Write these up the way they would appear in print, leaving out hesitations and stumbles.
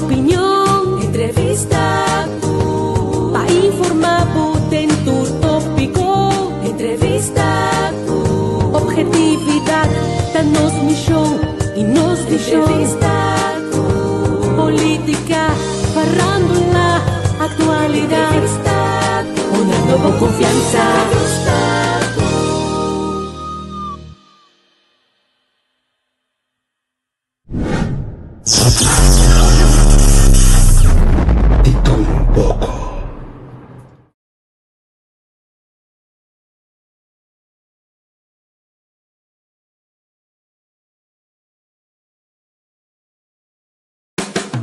opinion, entrevista ku pa informá bo den tur tópiko. Entrevista ku objetividat ta nos mishon i nos vishon. Entrevista ku polítika, farándula, aktualidat. Entrevista ku honrando bo konfiansa. Entrevista ku. Di tur un poko.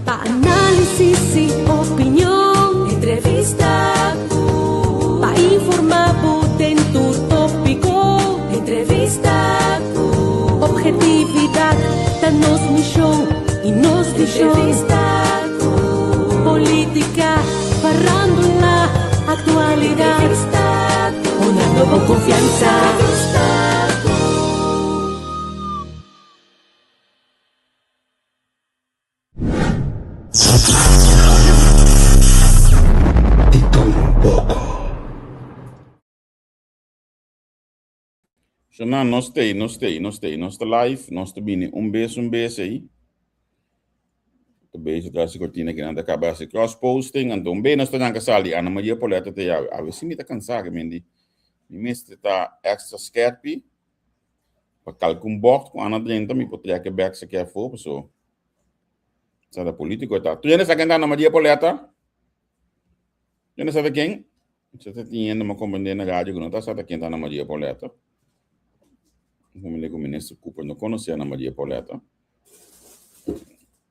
Pa análisis i opinion, entrevista ku pa informá bo den tur tópiko. Entrevista ku objetividat ta nos mishon i nos vishon. Entrevista ku polítika, farándula, aktualidat. Entrevista ku honrando bo konfiansa. Entrevista ku. Di tur un poko. So nan, nos t'ei, nos t'ei, nos t'ei, nos ta live, nos ta bini un bes un bes ei. Ta bezig tras di cortina ki nan ta caba haci cross posting, anto un bes nos ta ranca sali, Ana Maria Pauletta ta yawe. Awe si mi ta cansa, ke men di, mi mester ta extra skerpi. Pa kalke un bògt ku Ana drenta mi por trèk e bèk sa ke afó paso sa ta polítiko e ta. Tur hende sa ken ta Ana Maria Pauletta? Tur hende sa ta ken? Sa ta tin hende mi a komprendé na radio ku no ta sa ta ken ta Ana Maria Pauletta. Mi komprendé ku Minister Cooper no konosé Ana Maria Pauletta.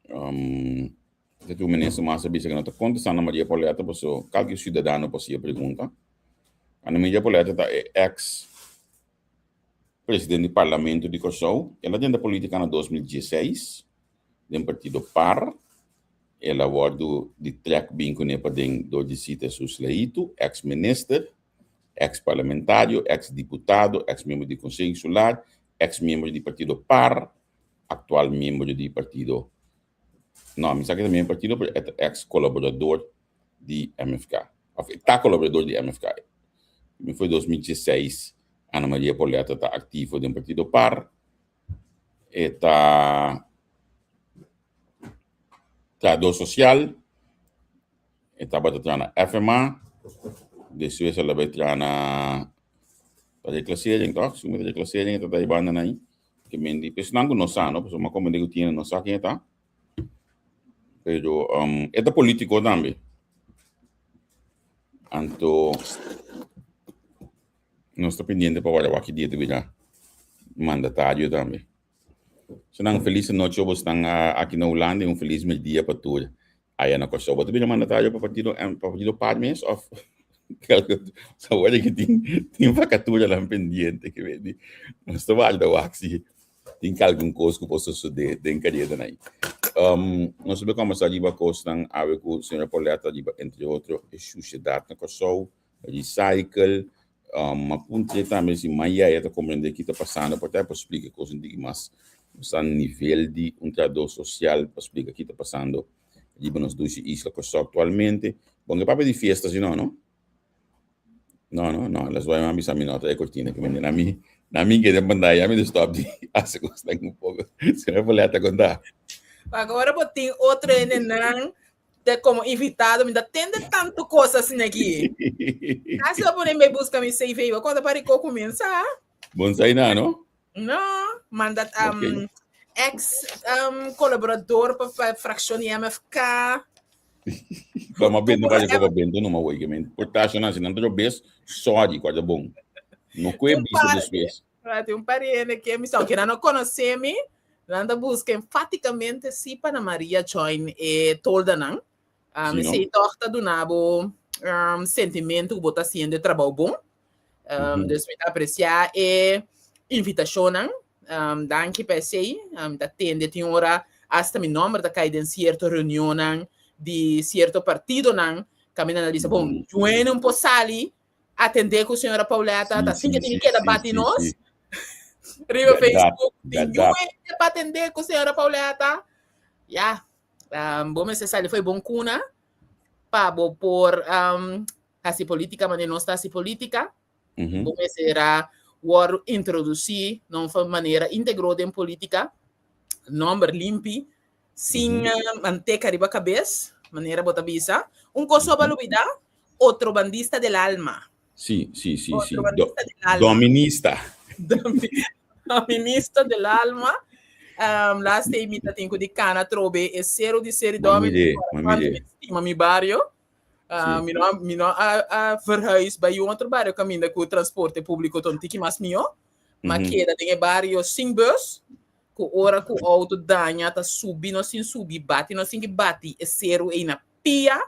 Um, ta tur minister mas a bisa ku no ta kontestá Ana Maria Pauletta paso kalke siudadano por hasi e pregunta. Ana Maria Pauletta ta e ex presidente di Parlamento di Kòrsou. El a drenta politika na 2016 den partido par. El a wòrdu di trèk bin kuné paden dor di Sita Jesus Leito, eks minister, eks parlamentario, eks diputado, eks miembro di Konseho Insular, eks miembro di partido par, aktual miembro di partido, no, mi sa ke ta miembro di partido, pero e ta eks kolaborador di MFK. Of e ta kolaborador di MFK. Mi foi 2016 Ana Maria Pauletta ta aktivo den partido par. E ta trahador sosial. E tabata traha na FMA. Despues el a bai traha na reclassering toch? Si mi ta reclassering e ta ta e banda nan ei. Ke men di esnan ku no sa no pasobra mi a komprende ku tin no sa ken e ta. Pero e ta politico tambe. Anto nos ta pendiente pa wak wak ki dia ta bira mandatario tambe. So nan felis anochi bo esnan aki na Hulanda y un felis merdia pa tur aya na Kòrsou. Bo ta bira mandatario pa partido pa partido par mes of sa word ki tin tin vakaturanan pendiente ke di nos ta warda wak si tin algun kos ku por sosodé den kareranan ei. Um, nos ta kòmbersá riba kosnan awe ku señora Pauletta riba entre otro e shushedat na Kòrsou, recycle, um, m'a puntr'é tambe si Mayaya ta komprendé ki ta pasando por ta por splika kos un tiki mas nos a nivel di un trahadó sosial pa splika ki ta pasando riba nos dushi isla Kòrsou aktualmente. Bon, ke papia di fiesta si no, no? No, no, no. Las voy a bisa mi nota de cortina que me na mi na mi que de pantalla mi de stop di hace cosas un poco. Se me fue a contar. Agora bo tin otro nan de como invitado, mi da tende tanto cosa asina aquí. Casi lo pone me busca mi CV, cuando para comienza. Bonsai na, no? No, manda um, okay. ex um, colaborador pa, pa fracción di MFK. Pa ma bendo pa ko bendo no ma woi que men. Portasio na sinan tro bes sorry kwa bon. No kwe bisa después. Tem un pariente que mi sa que no conoce mi, nanda busca enfáticamente si pa na Maria join e tolda nan. Um, sí, no? Si toch ta dunabo um, sentimento que bota haciendo e trabalho bom. Um, Dus mi ta apreciá e invitacionnan. Um, danki pa esei. Um, ta tende tin ora hasta mi nomber ta kai den cierto reunionnan di cierto partidonan. Caminda nan bisa, bon, juene un po sali atende cu señora Pauletta, ta sin que tin keda bati nos. Riba Facebook, tin juene pa atende cu señora Pauletta. Ja. Bo mester sali fo'i bon kuna pa bo por hasi politica manera nos ta hasi politica. Bo mester a wòrdu introdusí na un manera íntegro den politica, nòmber limpi, sin manteka riba kabes, manera bo ta bisa. Un kos so bo a lubidá, otrobandista del alma. Sí, sí, sí, sí. Otrobandista del alma. Dominista. Dominista del alma. Laatste ei mi ta tin ku di kana atrobe e seru di Seri Domini. Mami stima mi bario. Mi no, mi no a verhuis bai un otro bario kaminda ku transporte públiko ta un tiki mas mihó. Ma keda den e bario sin bus, ku ora ku outo daña ta subi nos tin subi, bati nos tin ki bati e seru ei na pia,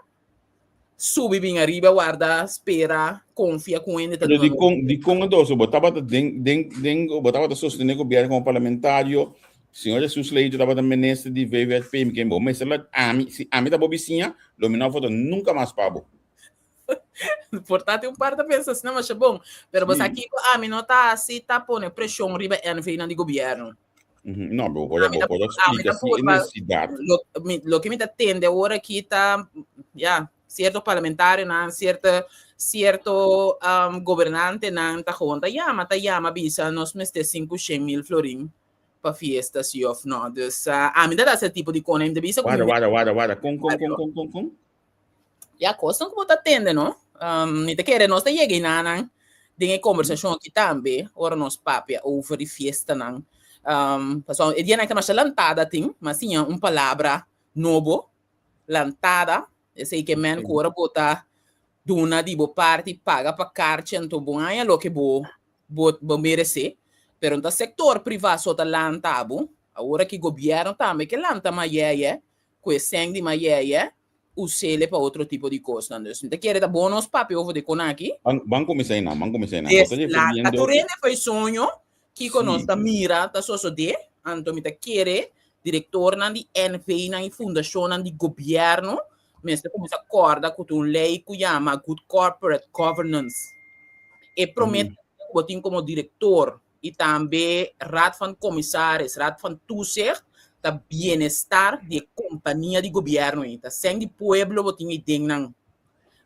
subi bin ariba warda, spera, konfia ku hende ta Pero duna nos. dikon, dikon entonces bo tabata den, den, den, bo tabata sostené gobierno komo parlamentario, Señor Jesus Leito tabata minister di VVSP, mi ken bo mester la ami, si ami ta bo bisiña, lo mi no a vota nunca mas pa bo. Por ta tin un par ta pensa asina masha bon, pero bo sa kiko ami no ta hasi ta pone preshon riba NV nan di gobierno. No, bo por bo por explica si e necesidad. Loke mi ta tende awor aki ta, ya, cierto parlamentarionan, cierto cierto gobernantenan ta gewoon ta yama, ta yama bisa nos mester 500.000 florin pa fiesta si of no. Dus ami ta da ese tipo di kona, mi ta bisa ku Warda, warda, warda, warda, kon, kon, kon, kon, kon, kon? Ya, kosnan ku bo ta tende, no? Mi ta kere nos ta yega enanan den e kombersashon aki tambe, ora nos papia over di fiestanan. Pasobra e dianan ta masha lantada tin, mi a siña un palabra nobo, lantada. Esei ke men ku ora bo ta duna di bo parti, paga pa karchi, anto bo haña loke bo bo bo meresé, pero no ta sektor privá so ta lanta bo, awor aki gobièrnu tambe ke lanta mayeye ku e sèn di mayeye us'ele pa otro tipo di kosnan. Dus mi ta kere ta bon nos papia over di kon aki. Ban ban kuminsá einan, ban kuminsá einan. Bo ta refiriendo. Tur hende fo'i soño kiko nos ta mira ta sosodé, anto mi ta kere direktornan di NV-nan i fundashonnan di gobièrnu mester kuminsá kòrda ku tin un lei ku yama Good Corporate Governance. E promé tarea ku bo tin komo direktor i tambe Raad van Commissaris, Raad van Toezicht, ta bienestar di e kompania di gobièrnu ei. Ta sèn di pueblo bo tin ei den nan.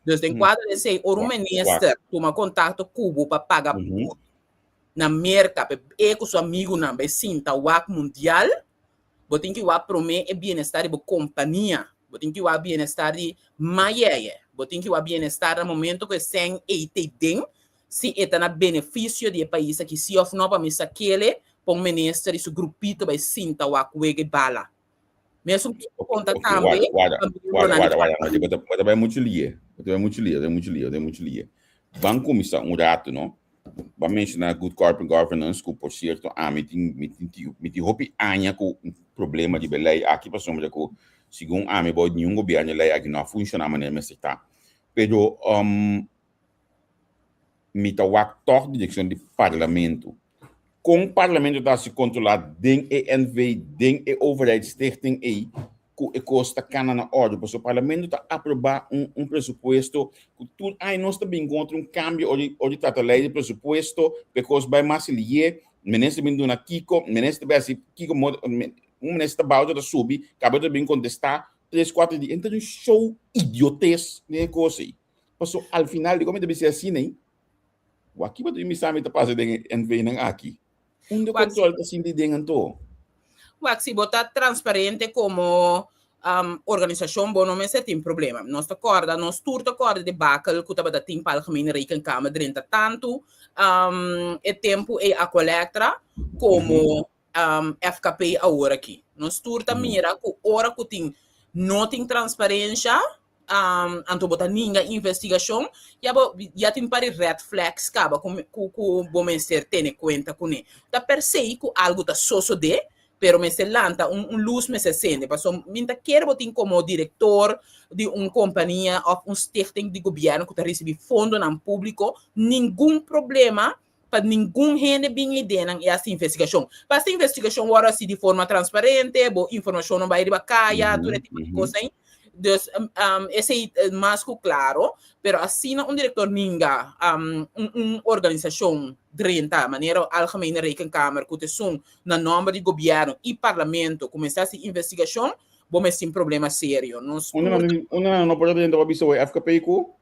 Dus den kuadro di esei, ora un minister tuma kontakto ku bo pa paga but na Merka pa e ku su amigunan bai sinta wak mundial, Bo tin ki wak promé e bienestar di bo kompania. Bo tin ki wak bienestar di mayeye. Bo tin ki wak bienestar na momento ku e sèn ei ta den, si e ta na benefisio di e pais aki si òf no. Pa mi sa kele pa un minister i su grupito bai sinta wak wega i bala. Mesun ku konta tambe pa miembronan di parlamento. Bo ta bai muchu lié. Bo ta bai muchu lié, bo ta bai muchu lié, bo ta bai muchu lié. Ban kuminsá un ratu no. Bo a menshoná Good Corporate Governance ku por sierto ami tin mi tin mi tin hopi aña ku un problema riba e lei aki pasobra ku segun ami bo niun gobièrnu e lei aki no a funshoná manera mester ta. Pero mi ta wak tòg direkshon di parlamento. Kon parlamento ta hasi kontrolá den e NV, den e overheidsstichting ei ku e kos ta kana na òrdu? Pasobra parlamento ta aprobá un un presupuesto ku tur aña nos ta bin kontra un kambio ora di ora di trata lei di presupuesto pa e kos bai mas lié. Minister bin duna kiko, minister bai hasi kiko, un minister ta bai otro ta subi, kaba otro ta bin kontestá tres kuater dia. Enta un show idiotes den e kos ei. Pasobra al final dikon mi ta bisa asina ei? Wak kiba ta mi sa mi ta pasa den e NV-nan aki? Unda control ta sinti den anto? Wak, si bo ta transparente como organisacion bo no mester tin problema. Nos ta corda, nos tur ta corda debakel cu tabata tin pa Algemene Rekenkamer drenta tanto e tempo ei Aqualectra como FKP awor aki. Nos tur ta mira ku ora ku tin no tin transparencia, anto bo ta ninga investigashon, ya bo ya tin par di red flags kaba ku ku ku bo mester tene kuenta kuné. Ta per se ku algu ta sosodé, pero mester lanta un un lus mester sende, pasobra mi ta kere bo tin komo direktor di un kompania òf un stichting di gobièrnu ku ta risibí fondonan públiko, ningun problema pa ningun hende bin idenan e hasi investigashon. Pa hasi investigashon wòrdu hasi di forma transparente, bo informashon no bai riba kaya, tur e tipo di kos ei. Dus esei mas ku klaro, pero asina un direktor ninga un un organisashon drenta, manera Algemene Rekenkamer ku ta esun na nòmber di gobièrnu i parlamento kuminsá hasi investigashon, bo mes tin problema serio. Nos Unda tur nan unda nan no por drenta pa bisa wei FKP ku?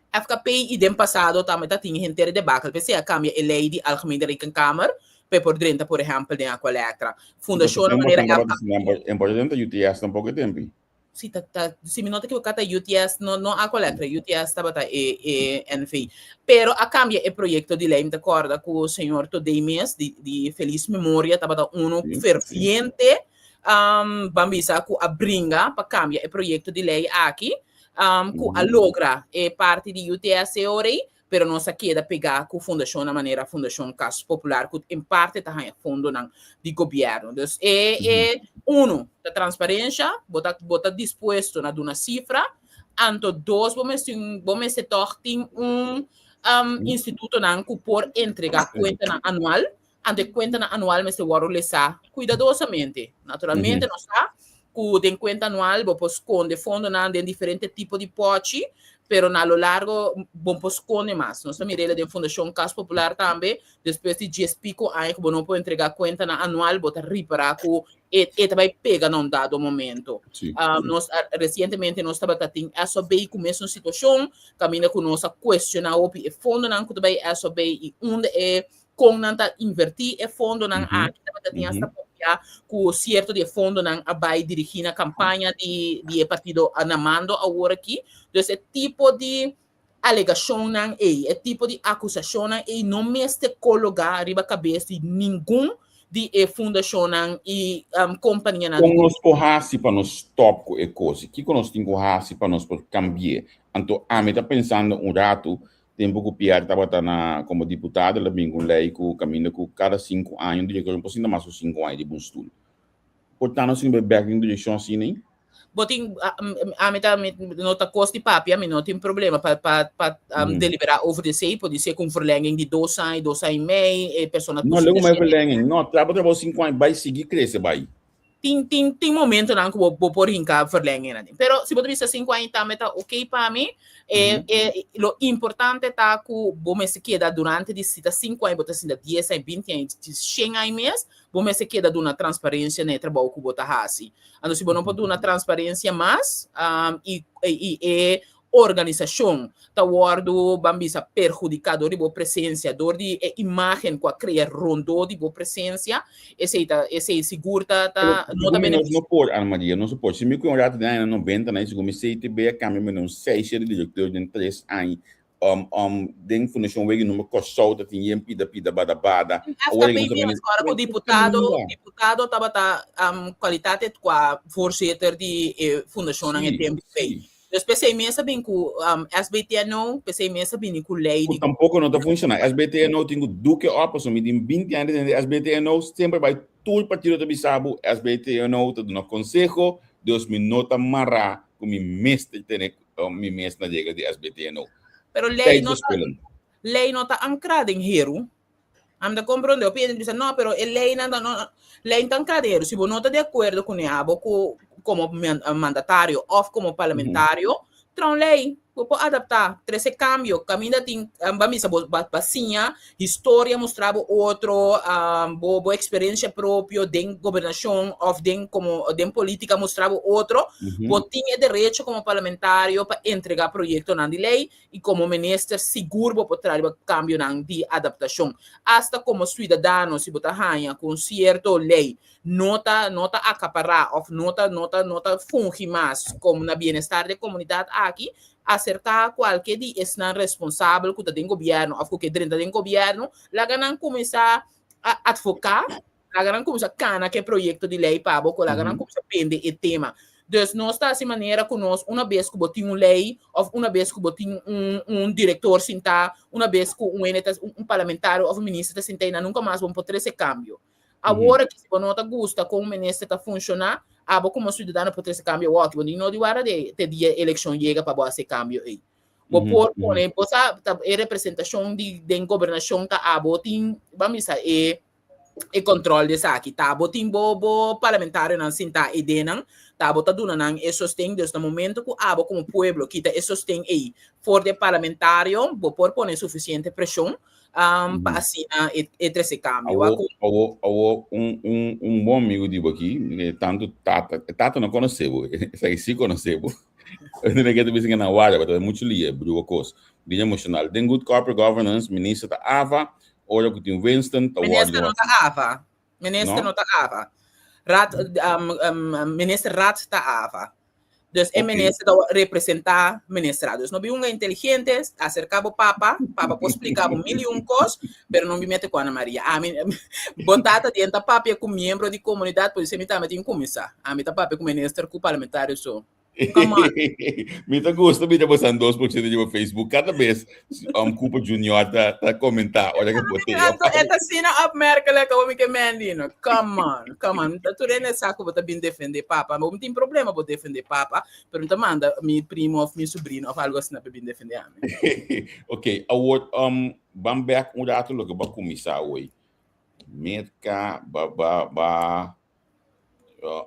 FKP i den pasado tambe ta tin henter debakel p'esei a kambia e lei di Algemene Rekenkamer p'e por drenta por ehèmpel den Aqualectra. Fundashonnan manera FKP. En por drenta UTS tampoco e tempi. Si ta ta si mi no ta ekivoká ta UTS no no Aqualectra UTS tabata e e NV. Pero a kambia e proyekto di lei mi ta kòrda ku señor Todé mes di di felis memoria tabata unu ferviente ban bisa ku a bringa pa kambia e proyekto di lei aki. um, ku a logra e parti di UTS ora pero nos a keda pegá ku fundashonnan manera Fundashon Kas Popular ku en parte ta haña fondonan di gobièrnu. Dus e e uno ta transparensha, bo ta bo ta dispuesto na duna sifra, anto dos bo mester bo mester tòg tin un um, institutonan ku por entregá kuentanan anual, anto e kuentanan anual mester wòrdu lesá kuidadosamente. Naturalmente nos sa ku den kuenta anual bo por skonde fondonan den diferente tipo di pòchi, pero na lo largo bo no por skonde mas. Nos ta mir'el den Fundashon Kas Popular tambe, despues di dies piko aña ku bo no por entregá kuentanan anual, bo ta ripará ku e e ta bai pega na un dado momento. Nos a resientemente nos tabata tin SOB ku mesun situashon, kaminda ku nos a kuestioná hopi e fondonan ku ta bai SOB i unda e kon nan ta invertí e fondonan aki, tabata tin hasta papia ku sierto di e fondonan a bai dirigí na kampaña di di e partido na mando awor aki. Dus e tipo di alegashonnan ei, e tipo di akusashonnan ei no mester kologá riba kabes di ningun di e fundashonnan i kompanianan. Kon nos por hasi pa nos stòp ku e kos? Kiko nos tin ku hasi pa nos por kambi'é? Anto ami ta pensando un ratu Tempu ku Pierre tabata na komo diputado el a bin ku un lei ku kaminda ku kada sinku aña un direktor no por sinta mas ku sinku aña riba un stul. Por ta nos tin bai bèk den direkshon asina ei? Bo tin, ami ta, mi no ta kos di papia, mi no tin problema pa pa pa deliberá over di esei, podisé ku un verlenging di dos aña, dos aña i mei, e persona No, legu mai verlenging, no, traba trabou sinku aña, bai sigui krese bai. Tin tin tin momentonan ku bo bo por hinka verlenging aden. Pero si bo ta bisa sinku aña tambe ta ok pa mi. E e lo importante ta ku bo mester keda durante di si ta sinku aña bo ta sinta dies aña, binti aña, shen aña mes, bo mester keda duna transparensia na e trabou ku bo ta hasi. Anto si bo no por duna transparensia mas i i e organisashon ta wòrdu, ban bisa, perhudiká dor di bo presensia, dor di e imágen ku a krea rondó di bo presensia, esei ta, esei sigur ta, ta, no ta benefisiá. Nos no por, Ana Maria, nos no por. Si mi ku un ratu den añanan noventa nan, segun mi CTB a kambia mi na un seis shete direkteur den tres aña. Den Fundashon Wegen Nummer Kòrsou ta tin yen pida pida bada bada. FKP mes, ora ku diputado, diputado tabata kwalitate kwa voorzitter di e fundashonnan e tempu ei. Dus p'esei mes a bin ku SBTNO, p'esei mes a bini ku lei di. Ku tampoko no ta funshoná. SBTNO tin ku duke op, pasobra mi tin binti aña den SBTNO, semper bai tur partido ta bisa bo SBTNO ta duna konseho, dus mi no ta mará ku mi mester tene mi mes na regla di SBTNO. Pero lei no ta, lei no ta ankrá den heru. Ami ta komprondé. Hopi hende ta bisa, no, pero e leinan ta, no, lei ta ankrá den heru. Si bo no ta di akuerdo kuné abo ku komo mandatario òf komo parlamentario, traha un lei. Bo por adaptá, trese kambio. Kaminda tin, ban bisa bo ba siña historia mustra bo otro, bo bo eksperensia propio den gobernashon òf den komo den polítika mustra bo otro. Bo tin e derecho komo parlamentario pa entregá proyektonan di lei i komo minister sigur bo por traha riba kambionan di adaptashon. Asta komo suidadano si bo ta haña ku un sierto lei no ta no ta akapará òf no ta no ta no ta fungi mas komo na bienestar di e komunidat aki, aserká kualke di esnan responsabel ku ta den gobièrnu òf ku ke drenta den gobièrnu, laga nan kuminsá a advoká, laga nan kuminsá kana ku e proyekto di lei pa bo, ku laga nan kuminsá bende e tema. Dus nos ta hasi manera ku nos una bes ku bo tin un lei òf una bes ku bo tin un un direktor sintá, una bes ku un hende ta un parlamentario òf un minister ta sintá einan nunka mas bo no por trese kambio. Awor aki si bo no ta gusta kon un minister ta funshoná, abo komo siudadano por trese kambio awor aki. Bo no di warda te dia elekshon yega pa bo hasi e kambio ei. Bo por pone, bo sa ta e representashon di den gobernashon ta abo tin, ban bisa e e control di esaki. Ta bo tin bo bo parlamentarionan sintá ei den nan, ta bo ta duna nan e sosten. Dus na momento ku abo komo pueblo kita e sosten ei for di e parlamentario, bo por pone sufisiente preshon. um, pa asina e, e trese cambio. Awo, awo, awo, un, un, un bon amigo di bo aki, eh, tanto tata, eh, tata no conoce bo, sa si conoce bo. Tiene que te bisa na guarda, pero mucho lie, brua cos. Bien emocional. Den good corporate governance, minister ta ava, ora ku tin Winston, ta Minister no ta ava. Minister no, no ta ava. Raad, um, um, minister Raad ta ava. Dus e minister ta representa minister. Dus no bi un inteligente, acerca bo papa, papa por explica bo mil y un cos, pero no bi mete cu Ana Maria. Ami, bo tata dienta papia cu miembro di comunidad, por eso mi tambe tin cuminsa. Ami ta papia cu minister cu parlamentario so. Come on. Mi ta gusta mira bosan dos por ciento riba Facebook. Cada vez um, Cooper Junior ta, ta comenta ora que bote. Anto e ta asina opmerkelijk como mi ke mendino. Come on, come on. Ta tur hende sa ku bo ta bin defende papa. Bo tin problema bo defende papa, pero mi ta manda mi primo of mi sobrino of algo asina pa bin defende ami. Ok, awor um, ban back un rato loke ba kuminsá hoy. Merka ba ba ba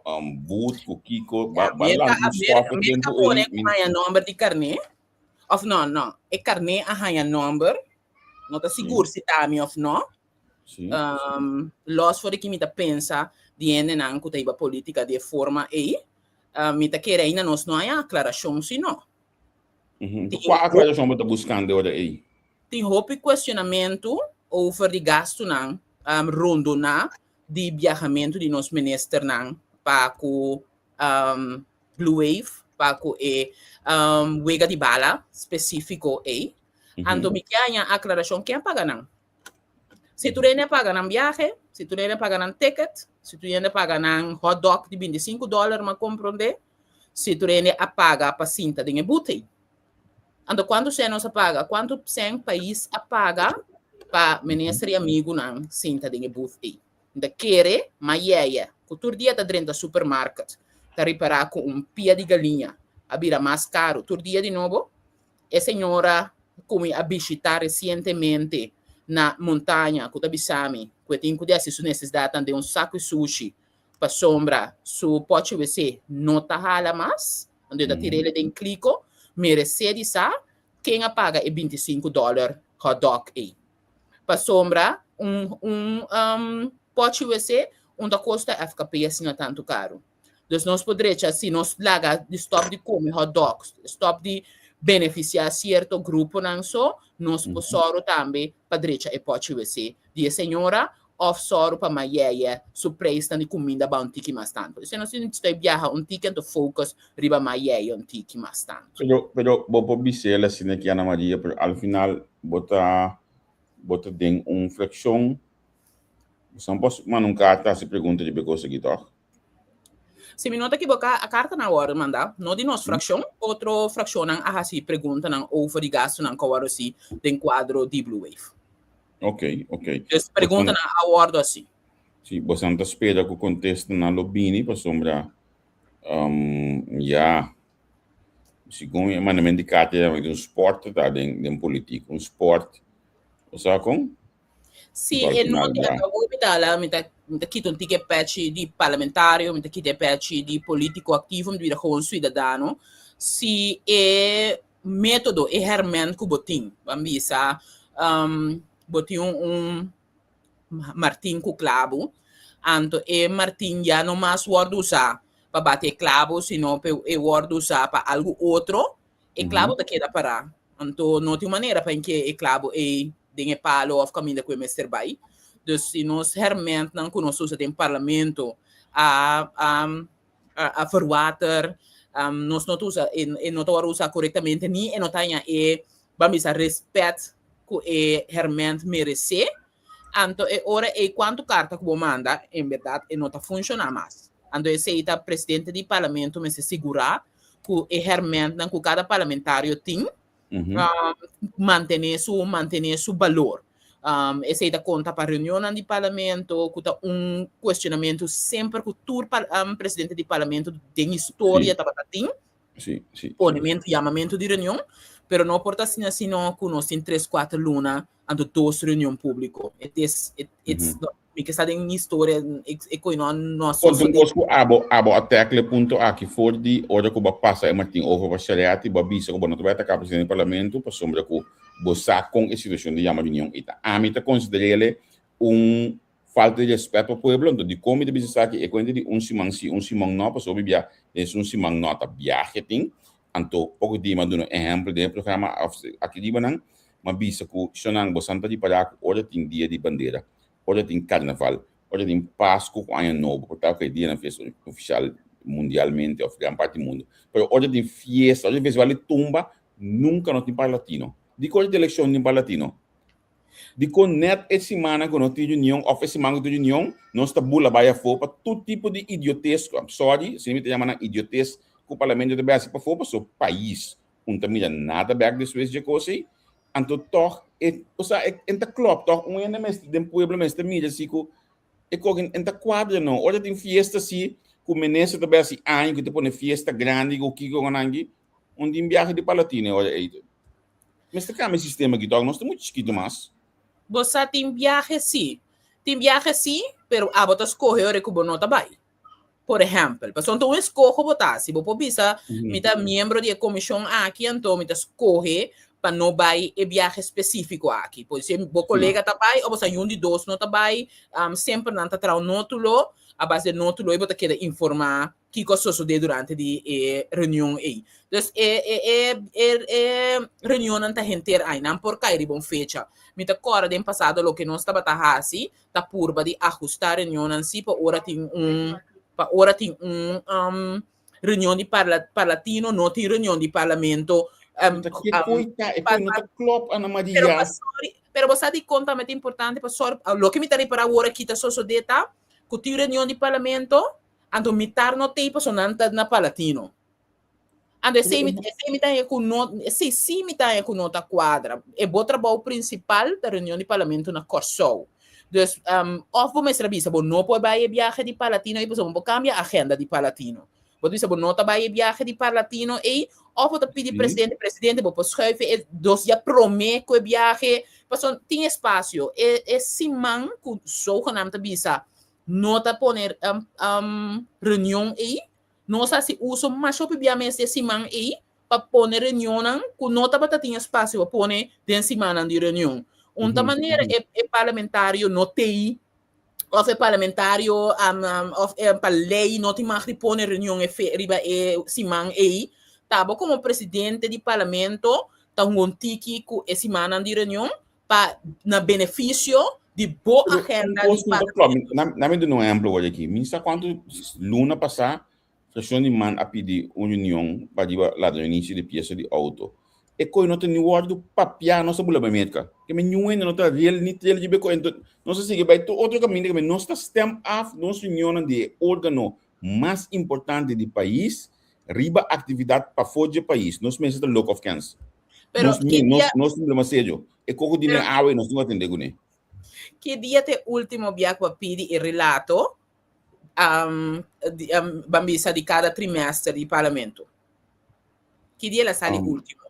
um, boot ku kiko ba ba Merka, lansa un stop Merka tempo pone ei. ku haña nomber di karné. Of no, no. E karné a haña nomber. No ta sigur si ta mi of no. Sí. Um, los for di ki mi ta pensa di hendenan ku ta hiba politika di e forma ei. Uh, mi ta kere ainda nos no haña aklarashon si no. Mm -hmm. Kua aklarashon bo ta buskando ora ei? Tin hopi kuestionamentu over di gastunan um, rondoná di biahamentu di nos ministernan pa ku um, Blue Wave, pa ku e um, wega di bala spesífiko ei. Anto mi ke haña aklarashon ken a paga nan. Si tur hende a paga nan biahe, si tur hende a paga nan ticket, si tur hende a paga nan hot dog di 25 dòler, m'a komprondé, si tur hende a paga pa sinta den e booth ei. Anto kuantu sèn nos a paga? Kuantu sèn pais a paga pa minister i amigunan sinta den e booth ei? Mi ta kere ma yeye ku tur dia ta drenta supermarket ta ripará ku un pia di galiña a bira mas karu tur dia di nobo. E señora ku mi a bishitá resientemente na montaña ku ta bisa mi ku e tin ku di hasi su nesesidatnan den un saku di sushi pasobra su pochi wc no ta hala mas, anto e ta tira ele den kliko, meresé di sa ken a paga e 25 dòler hotdog ei. Pasobra un un um, pochi wc un ta kosta FKP asina tantu karu. Dus nos por drecha si nos laga di stop di come hot dogs, stop di beneficiá cierto gruponan so, nos por sòru tambe pa drecha e pochi wc di e señora of sòru pa mayeye su prijsnan di kuminda ba un tiki mas tantu. Esei nos tin stoi biaha un tiki anto focus riba mayeye un tiki mas tantu. Pero, pero bo por bis'el asina ki Ana Maria, pero al final bo ta, bo ta den un fraccion, bo no por manda un carta hasi pregunta riba e cos aki tòg? Si mi no ta ekiboká, a kartanan a wòrdu mandá, no di nos frakshon, otro frakshonnan a hasi preguntanan over di gastunan ku a wòrdu hasi den kuadro di Blue Wave. Ok, ok. Dus preguntanan a wòrdu hasi. Si, bosan ta spera ku kontestanan lo bini pasobra ya, segun e mandament di karta ya un spòrt ta den den politik, un spòrt, bo sa kon? Si e no ta acabó mi ta hala, mi ta mi ta kita un tiki e pechi di parlamentario, mi ta kita e pechi di politico activo, mi ta bira gewoon ciudadano. Si e metodo, e herment ku bo tin, ban bisa um, bo tin un, un martin ku klabu, anto e martin ya no mas wòrdu usá pa bati e klabu, sino pa e wòrdu usá pa algu otro, E klabo ta keda pará. Anto no tin un manera pa hinke e klabo ei den e palo òf kaminda ku e mester bai. Dus si nos hèrmèntnan ku nos usa den parlamento a a a verwater, nos no ta usa e no ta wòrdu usá korektamente ni e no ta haña e ban bisa rèspèt ku e hèrmènt meresé. Anto e ora ei kuantu karta ku bo manda en bèrdat e no ta funshoná mas. Anto esei ta presidente di parlamento mester sigurá ku e hèrmèntnan ku kada parlamentario tin mantené su mantené su balor. Esei ta konta pa reunionnan di parlamento ku ta un kuestionamentu semper ku tur presidente di parlamento den historia tabata tin. Sí, sí. Ponementu, yamamentu di reunion, pero no por ta asina sino ku nos tin tres, kuater luna anto dos reunion públiko. It is, it, it's mm -hmm. mi ke sa den historia, e, e koi no, no a Konta un kos ku abo, abo a tackle e punto aki for di ora ku bo a pasa e Martin over pa Shariati, bo a bisa ku bo no ta bai ataká presidente di parlamento pasobra ku Bo sa kon e situashon di yama reunion ei ta. Ami ta konsider'é un falta di rèspèt pa pueblo, anto dikon mi ta bisa esaki? E kuenta di un siman si, un siman nò, pasobra mi bia den esun siman nò ta biahe tin, anto poko dia mi a duna un ehèmpel den e programa aki riba nan, mi a bisa ku shonnan bo san ta ripará ku ora tin dia di bandera, ora tin karnaval, ora tin Pasku ku Aña Nobo, por ta ku e dianan fiesta ofisial mundialmente òf gran parti di mundu, pero ora tin fiesta, ora tin festival di tumba, nunka no tin parlatino. Dikon ora tin elekshon tin parlatino? Dikon nèt e simannan ku no tin reunion òf e siman ku tin reunion nos ta bula bai afó pa tur tipo di idiotes, I'm sorry, asina mi ta yama nan idiotes ku parlamento ta bai hasi pafó pasobra pais un ta mira nada bèk despues dje kos ei, anto tòg e, osea e ta klòp tòg un hende mester den pueblo mester mira si ku e kos en ta kuadra no. Ora tin fiesta si ku minister ta bai hasi aña ku ta pone fiesta grandi ku kiko ku nan aki, un tin biahe di Palatino e ora ei. Mester kambia e sistema aki tòg, nos ta muchu chikitu mas. Bo sa tin biahe si, tin biahe si, pero abo ta skohe ora ku bo no ta bai. Por ehèmpel, pasobra ta un eskoho bo ta hasi. Bo por bisa, mi ta miembro di e komishon aki, anto mi ta skohe pa no bai e biahe spesífiko aki. Por si bo kolega ta bai òf bo sa yun di dos no ta bai, semper nan ta traha un nótulo, a base di e nótulo ei bo ta keda informá kiko a sosodé durante di e reunion ei. Dus e e e e e reunionnan ta henter ai, nan por kai riba un fecha. Mi ta kòrda den pasado loke nos tabata hasi ta purba di ajustá reunionnan sí pa ora tin un pa ora tin un um, reunion di parla parlatino no tin reunion di parlamento. Um, Ta ke koi ta, e koi no ta klop, Ana Maria. Pero pa sorry, pero bo sa dikon tambe ta importante pa sorry, loke mi ta repará awor aki ta sosodé ta ku tin reunion di parlamento Anto mitar no tei paso nan ta na Palatino. Anto esei mi, esei mi ta haña ku no, esei sí mi ta haña ku no ta kuadra. E bo trabou prinsipal ta reunion di parlamento na Kòrsou. Dus, um, òf bo mester a bisa bo no por bai e biahe di Palatino ei pasobra bo por kambia agenda di Palatino. Bo ta bisa bo no ta bai e biahe di Palatino ei, òf bo ta pidi presidente, presidente bo por schuif e dos dia promé ku e biahe, pasobra tin espasio. E, e siman ku zogenaamd ta bisa No ta pone reunion ei. Nos hasi uso masha hopi bia mes e siman ei pa pone reunionnan ku no tabata tin espasio pa pone den simannan di reunion. Un ta manera e e parlamentario no t'ei òf e parlamentario òf pa lei no tin mag di pone reunion e fe riba e siman ei. Ta bo komo presidente di parlamento ta hunga un tiki ku e simannan di reunion pa na beneficio di bo agenda di parlamento. Na mi duna un ehemplo awor aki. Mi sa cuanto luna pasá fraccion di man a pidi un reunion pa riba ladronicio di pieza di auto. E koe no ta ni wordo papia nos a bula bai Merca. Ke men niun hende no ta rel ni trel riba e koe. Enton nos a sigui bai tur otro caminda ke men nos ta stem af nos reunionnan di e organo mas importante di pais riba actividad pafó dje pais. Nos mester ta loko of kens. Pero Nos, ki nos, dia, nos tin problema serio. E koko di pero men awe nos no atende kuné. ki dia te último bia ku a pidi e relato um, di, um, ban bisa di kada trimester di parlamento? Ki dia el a sali Um, último?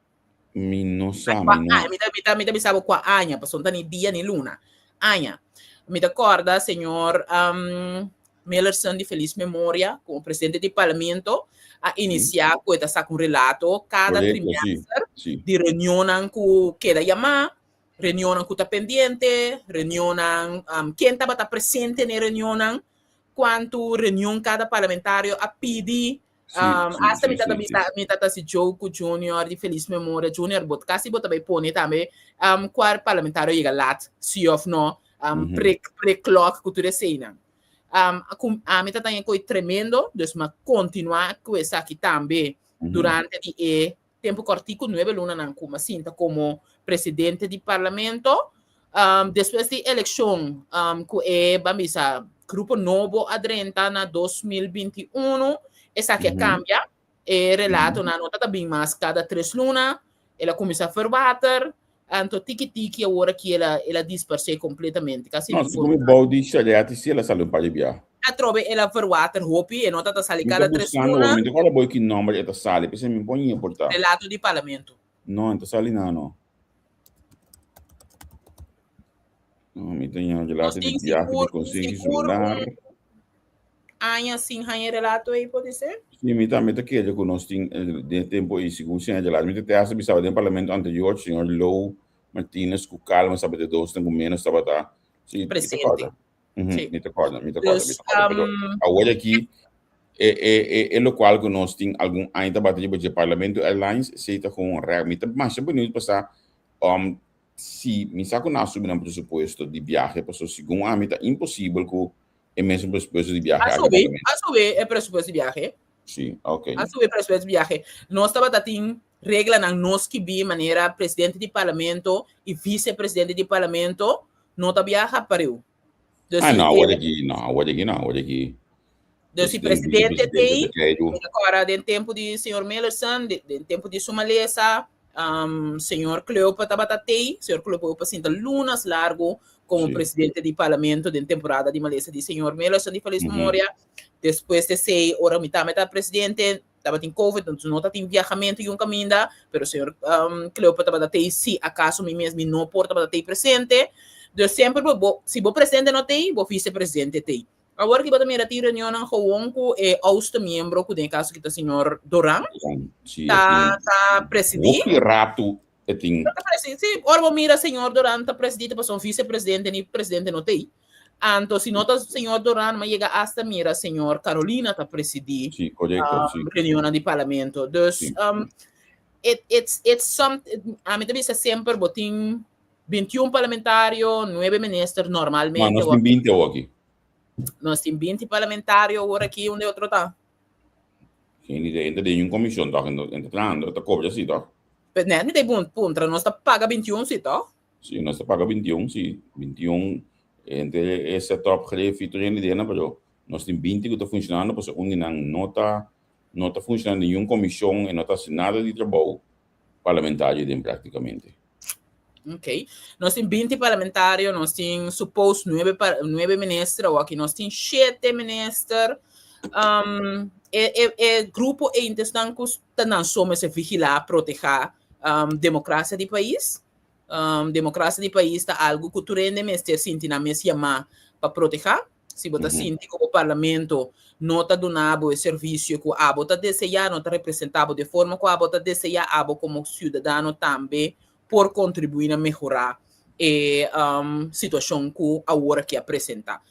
mi no sa, Kwa mi no. aña, mi ta, mi ta, mi ta bisa bo kwa aña, pasobra no ta ni dia ni luna. Aña. Mi ta kòrda señor um, Millerson di feliz memoria, como presidente di parlamento, a inicia cu e ta saca un relato cada Correcto, sí, trimester sí. di reunionnan cu keda yamá, reunionnan cu ta pendiente, reunionnan, um, ken tabata presente n'e reunionnan, cuantu reunion cada parlamentario a pidi. Sí, Um, sí, hasta sí, mi tata sí, sí. bisa, mi tata si joke cu Junior di feliz memoria. Junior, bot casi bo ta bay pone tambe um, cual parlamentario yega laat, sí of no, um, pre, pre klok cu tur eseinan. Um, cu, ami ta taña coi tremendo, dus ma continua cu esaki tambe durante di e tempo cortico, nuebe lunanan cu ma sinta como presidente di parlamento. Um, despues di eleccion um, cu e, ban bisa, grupo nobo a drenta na 2021, esaki a cambia. E relatonan no ta bin mas cada tres luna, el a cuminsa verwater, anto tiki tiki awor aki el a, el a dispersé completamente. Casi No, mi si por mi bou di Shariati si el a sali un par di bia. Atrobe el a verwater hopi, e no ta ta sali Mi ta cada tres buscando, luna. mi ta corda boy ki nomber e ta sali, p'esei mi por ñe por ta. Relato di parlamento. No, e ta sali na no. No, mi ta ña Nos relato di tin biahe di sigur, Consejo sigur Insular. un aña sin haña relato ei pode ser? Sí, mi tambe ta kere ku nos tin den e tempu ei sigur sin haña relato. Mi ta te hasta bisaba den parlamento anterior, señor Low Martinez ku kalma tabata e dosnan ku ménos tabata sí, presente. Sí. Mi ta kòrda, mi ta kòrda, mi ta kòrda. Pero awor aki e e e e lokual ku nos tin algun aña ta bati riba dje Parlamento Airlines, esei ta gewoon rèk. Mi ta masha beniut pa sa si mi sa ku nan a subi nan presupuesto di biahe, pasobra segun ami ta imposibel ku e mesun presupuesto di biahe A aki subi, parlamento. a subi e presupuesto di biahe. Sí, ok. A subi e presupuesto di biahe. Nos tabata tin reglanan no skibí manera presidente di parlamento i visepresidente di parlamento no ta biaha pareu. Dus ah, no, awor aki no, awor aki no, awor aki. Dus si presidente tei, agora den tempo di señor Millerson, den tempo di su malesa, um, señor Cleopa tabata tei, señor Cleopa sinta lunas largo como sí. presidente di parlamento den temporada di malesa di señor Millerson di feliz memoria. Despues de sei, ora mi tambe ta presidente, tabatin covid, entonces no tatin viajamento yun caminda, pero señor um, Cleopa tabata tei si acaso mi mes mi no por tabata tei presente. Dus semper bo, bo, si bo presidente no tei, bo vicepresidente tei. Awor ki bo ta mira tin reunionnan gewoon ku e oudste miembro, ku den e kaso ki ta señor Doran, Sí, ta, ta presidí. Hopi ratu e tin. Ta presidí, sí. Ora bo mira señor Doran ta presidí, ta pasobra un vicepresidente ni presidente no tei. Anto si no ta señor Doran, ma yega hasta mira señor Carolina ta presidí Sí, correcto, sí. reunionnan di parlamento. Dus it, it's, it's some, ami ta bisa semper bo tin 21 parlamentario, 9 minister normalmente. Ma nos tin 20 awor aki. Nos tin 20 parlamentario awor aki, unda e otro ta? Geen idee. Entra den un comisión toch, entra trahando, ta cobra si toch? Pero net mi ta puntra, nos ta paga 21 si toch? Si, nos ta paga 21, si. 21 entre e setup, grefi, tur hende dena, pero nos tin 20 ku ta funcionando, pasobra un di nan no ta no ta funcionando den niun comision e no ta haci nada di trabou parlamentario den practicamente. Ok. Nos tin 20 parlamentario, nos tin suppose 9, 9 minister, awor aki nos tin 7 minister. Um, e, e, e grupo e intestan ku ta nan so mester vigilá, protehá um, demokrasia di pais. Um, demokrasia di pais ta algo ku tur hende mester sinti nan mes yamá pa protehá. Si bo ta sinti ku bo parlamento no ta duna bo e servisio ku abo ta deseá, no ta representá bo de forma ku abo ta deseá, abo komo siudadano tambe por kontribuí na mehorá e um, situashon ku awor aki a presentá.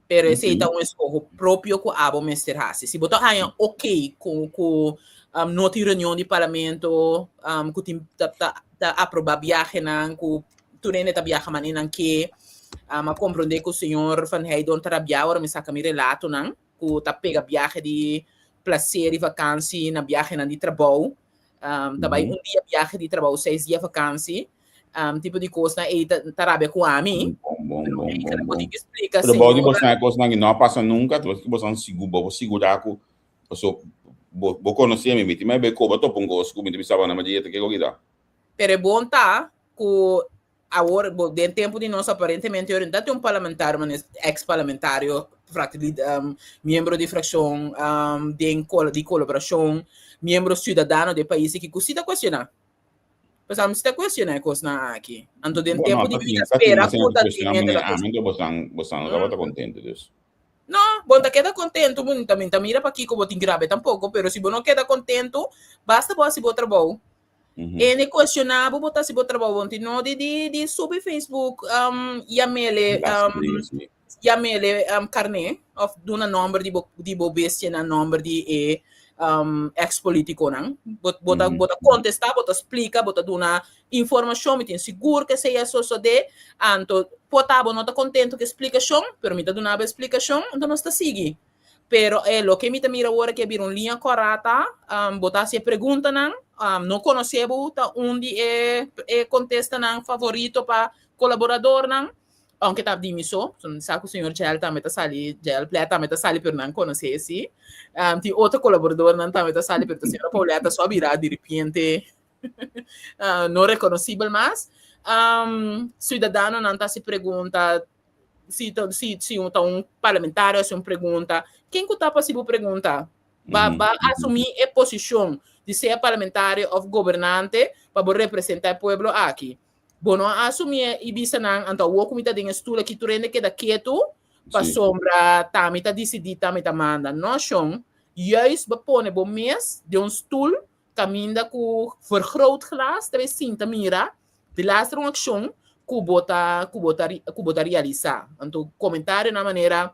Pero esei ta un eskoho propio ku abo mester hasi. Si bo ta haña ok ku ku um, no tin reunion di parlamento, um, ku tin ta, ta, ta aprobá biahenan, ku tur hende ta biaha manera nan ke, um, a komprondé ku señor Van Heidon ta rabiá ora mi saka mi relatonan, ku ta pega biahe di plaser i vakansi na biahenan di trabou. Um, ta bai un dia biahe di trabou, seis dia vakansi. Um, tipo di kosnan ei ta, ta rabia ku ami. Bon, bon, bon, Ei, bon, bo bon. tin que explica, Pero bou di señora. bosnan e kosnan aki no a pasa nunca, tu ki bosnan sigu, bo sigurá ku paso bo bo konosé mi, mi tin mai bei koba topa un kos ku mi ta bisa bo na Maria ta kiko kita. Pero e bon ta ku awor bo den tempo di nos aparentemente ora ta tin un parlamentario, man ex parlamentario, fractie, um, miembro di fraccion um, den col di colaboracion, miembro ciudadano de pais aki ku si ta cuestiona. Pues ami si ta cuestiona e cosnan aki. Anto den Bueno, tempo di ta mi tin, ta ta tin spera mas cu hende ta cuestiona tin hende mane ta ami, anto bosan bosan no tabata contento dus. No, bo no ta keda contento, bo ta mi ta mira pakico bo tin grabe tampoco, pero si bo no keda contento, basta bo haci bo trabou. Hende cuestiona bo, bo ta haci bo trabou, bo no tin nodi di di subi Facebook um yamele Las um dingen, sí. yamele um carné of duna nomber di bo di bo bestia na nomber di e um ex politiconan. Bo bo ta bo ta contesta, bo ta splica, bo ta duna informacion, mi tin sigur cu esey a sosode, anto por ta bo no ta contento cu e splicacion, pero mi ta duna bo e splicacion, anto nos ta sigui. Pero e loke mi ta mira awor aki a bira un liña cora ta, um bo ta haci e preguntanan, um no conoce bo ta un di e e contestanan favorito pa colaboradornan, Aunke ta di mi so, sa ku señor Jael tambe ta sali, Jael Plet tambe ta sali, pero nan konosé si. Um, tin otro kolaboradornan tambe ta sali, pero ta señora Pauletta so a bira di repente uh, no rekonosibel mas. Um, siudadanonan ta hasi pregunta, si, si, si un, ta un parlamentario hasi un pregunta, ken ku ta pa hasi bo pregunta? Ba, ba asumí e posishon di sea parlamentario òf gobernante pa bo representá e pueblo aki. Bo no a asumí i bisa nan, anto awor ku mi ta den e stul aki tur hende keda ketu, pasobra ta mi ta disidí, ta mi ta manda. No, shon. Juist bo pone bo mes den un stul kaminda ku vergrootglas ta bay sinta mira Delaster un akshon ku bo ta ku bo ta ku bo ta realisá. Anto komentarionan manera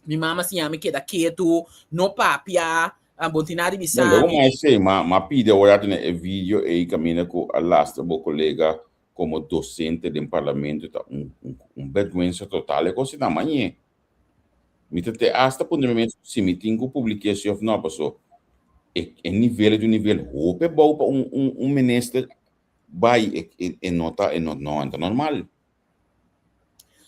mi mama siña mi keda ketu, no papia, bo no tin nada di bisa No, luego mi. ma esei, ma ma pidi awor a tene e video ei kaminda ku a lastra bo kolega komo dosente den parlamento ta un un un bèrgwensa total e kos ei ta mañe. Mi ta te asta puntra mi mes si mi tin ku publik'é si òf no, paso e e nivel ei ta un nivel hopi abou pa un un un minister bai e e e no ta e no no ta normal.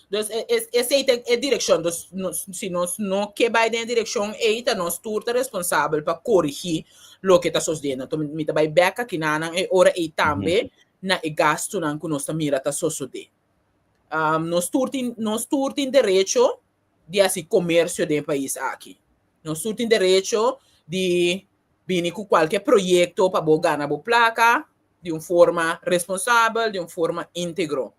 Dus e e esei ta e direkshon. Dus nos si nos no ke bai den e direkshon ei ta nos tur ta responsabel pa korigí loke ta sosodiendo. Anto mi ta bai bèk akinanan e ora ei tambe na e gastunan ku nos ta mira ta sosodé. Nos tur tin nos tur tin derecho di hasi komersio den e pais aki. Nos tur tin derecho di bini ku kualke proyekto pa bo gana bo plaka di un forma responsabel, di un forma íntegro.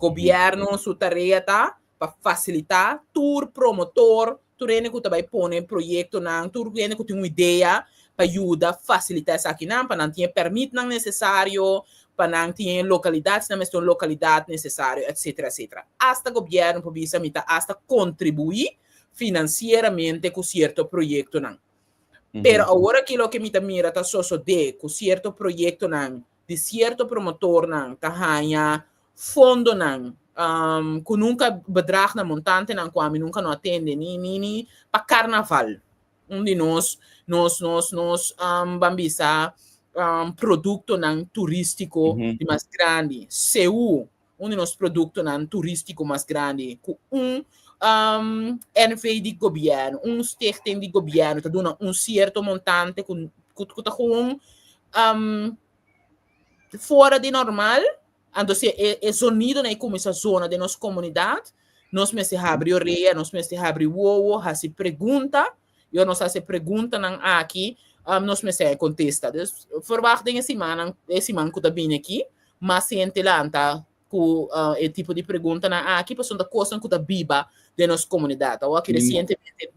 Gobièrnu su tarea ta pa fasilitá tur promotor, tur hende ku ta bai pone proyektonan, tur hende ku tin un idea pa yuda fasilitá esakinan, pa nan tin e pèrmitnan nesesario, pa nan tin e lokalidat, si nan mester un lokalidat nesesario, etsetera, etsetera. Asta gobièrnu por bisa mi ta asta kontribuí finansieramente ku sierto proyektonan. Pero awor aki loke mi ta mira ta sosodé ku sierto proyektonan di sierto promotornan ta haña fondonan ku nunka bedragnan, montantenan ku ami nunka no a tende ni ni ni pa karnaval. Un di nos nos nos nos ban bisa produktonan turístiko di mas grandi. Seú un di nos produktonan turístiko mas grandi ku un NV di gobièrnu, un stichting di gobièrnu ta duna un sierto montante ku ku ta gewoon fuera di normal, anto si e e zonidonan e kuminsá zona den nos komunidat, nos mester habri orea, nos mester habri wowo, hasi pregunta, i ora nos hasi e preguntanan aki, nos mester haña kontesta. Dus verwagt den e simannan, e siman ku ta bini aki, mas hende lanta ku e tipo di preguntanan aki, pasobra ta kosnan ku ta biba den nos komunidat. Awor aki resientemente.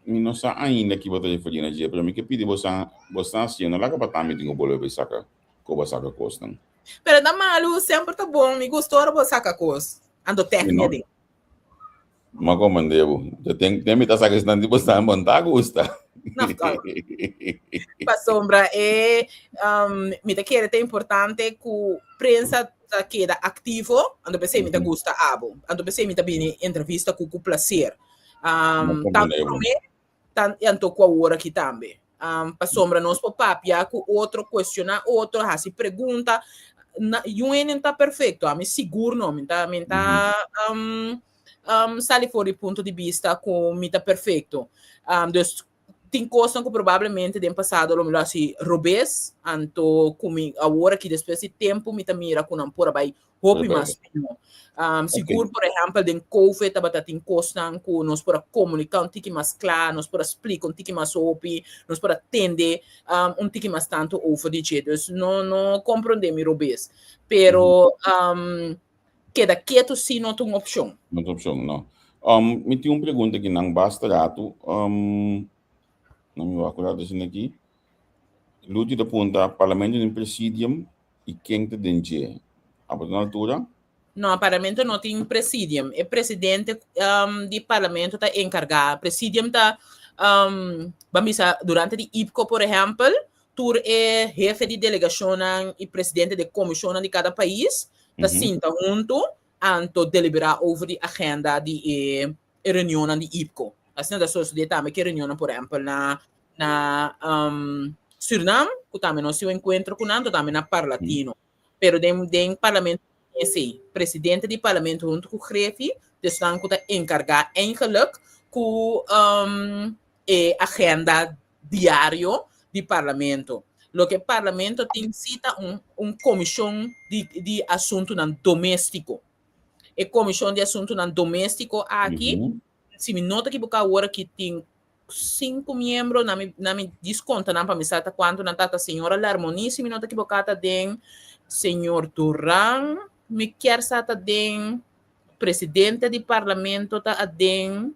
Mi no sa ainda ki bo ta referí na dje, pero mi ke pidi bo sa bo sa si no laga pa tambe tin ku bolbe bai saka ku bo saka kosnan. Pero ta malu, semper ta bon, mi gusta ora bo saka kos, anto tèknia den. Ma komandé bo, ten ten mi ta saka esnan di bo sa bo no ta gusta. No, pasobra e mi ta kere ta importante ku prensa ta keda aktivo, anto p'esei mi ta gusta abo, anto p'esei mi ta bini entrevista ku ku plaser. Um, tanto promé, tan, anto ku awor aki tambe. Um, pasobra nos por papia ku otro, cuestioná otro, hasi pregunta. Na, yun hende no ta perfecto, ami sigur no, mi ta, mi ta um, um, sali for di punto di bista ku mi ta perfecto. Um, dus tin kosnan ku probablemente den pasado lo mi lo hasi robes, anto ku mi awor aki despues di tempu mi ta mira ku nan por a bai hopi mas mihó. Um, sigur, por ehèmpel, den Covid tabata tin kosnan ku nos por a komuniká un tiki mas kla, nos por a splika un tiki mas hopi, nos por a tende um, un tiki mas tantu over di dje. Dus no, no komprondé mi robes. Pero um, keda ketu sí no ta un opshon. No ta opshon, no. Um, mi tin un pregunta aki nan basta ratu. Um, no mi wak rato esaki aki. Luti ta punta, Parlamento tin presidium i ken ta den dje? Abo ta na altura? No, parlamento no tin presidium. E presidente um, di parlamento ta enkargá. Presidium ta, um, ban bisa, durante di IPCO, por ehèmpel, tur e hefe di delegashonnan i presidente di komishonnan di kada pais ta sinta huntu anto deliberá over di agenda di e e reunionnan di IPCO. Asina ta sosodé tambe ku e reunionnan, por ehèmpel, na na um, Surinam, ku tambe nos tin un enkuentro ku nan, tambe na Parlatino. Pero den den parlamento esei, presidente di parlamento huntu ku Grefi, desnan ku ta enkargá eigenlijk ku um, e agenda diario di parlamento. Loke parlamento tin si ta un un komishon di di asuntunan doméstiko. E komishon di asuntunan doméstiko aki, si mi no ta ekiboká awor aki tin sinku miembro, na mi na mi dis konta nan pa mi sa ta kuantu nan ta, ta señora Larmonie si mi no ta ekiboká ta den, señor Duran mi kier sa ta den, presidente di parlamento ta aden.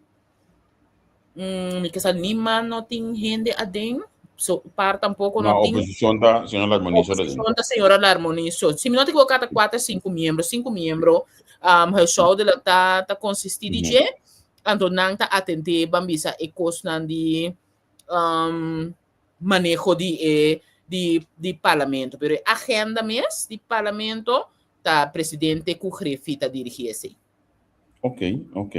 Mi ke sa niman no tin hende aden. So, par tampoco no No, tin. oposicion ta señora Larmoniso. Oposicion ta señora Larmoniso. Si mi no te equivoca, ta 4, 5 miembro, 5 miembro um, huishoudelijk ta, ta consisti di dje. Anto nan ta atende ban bisa e kosnan di um, maneho di e di, di parlamento. Pero e agenda mes di parlamento ta presidente ku Griffie ta dirigi esei. Ok, ok.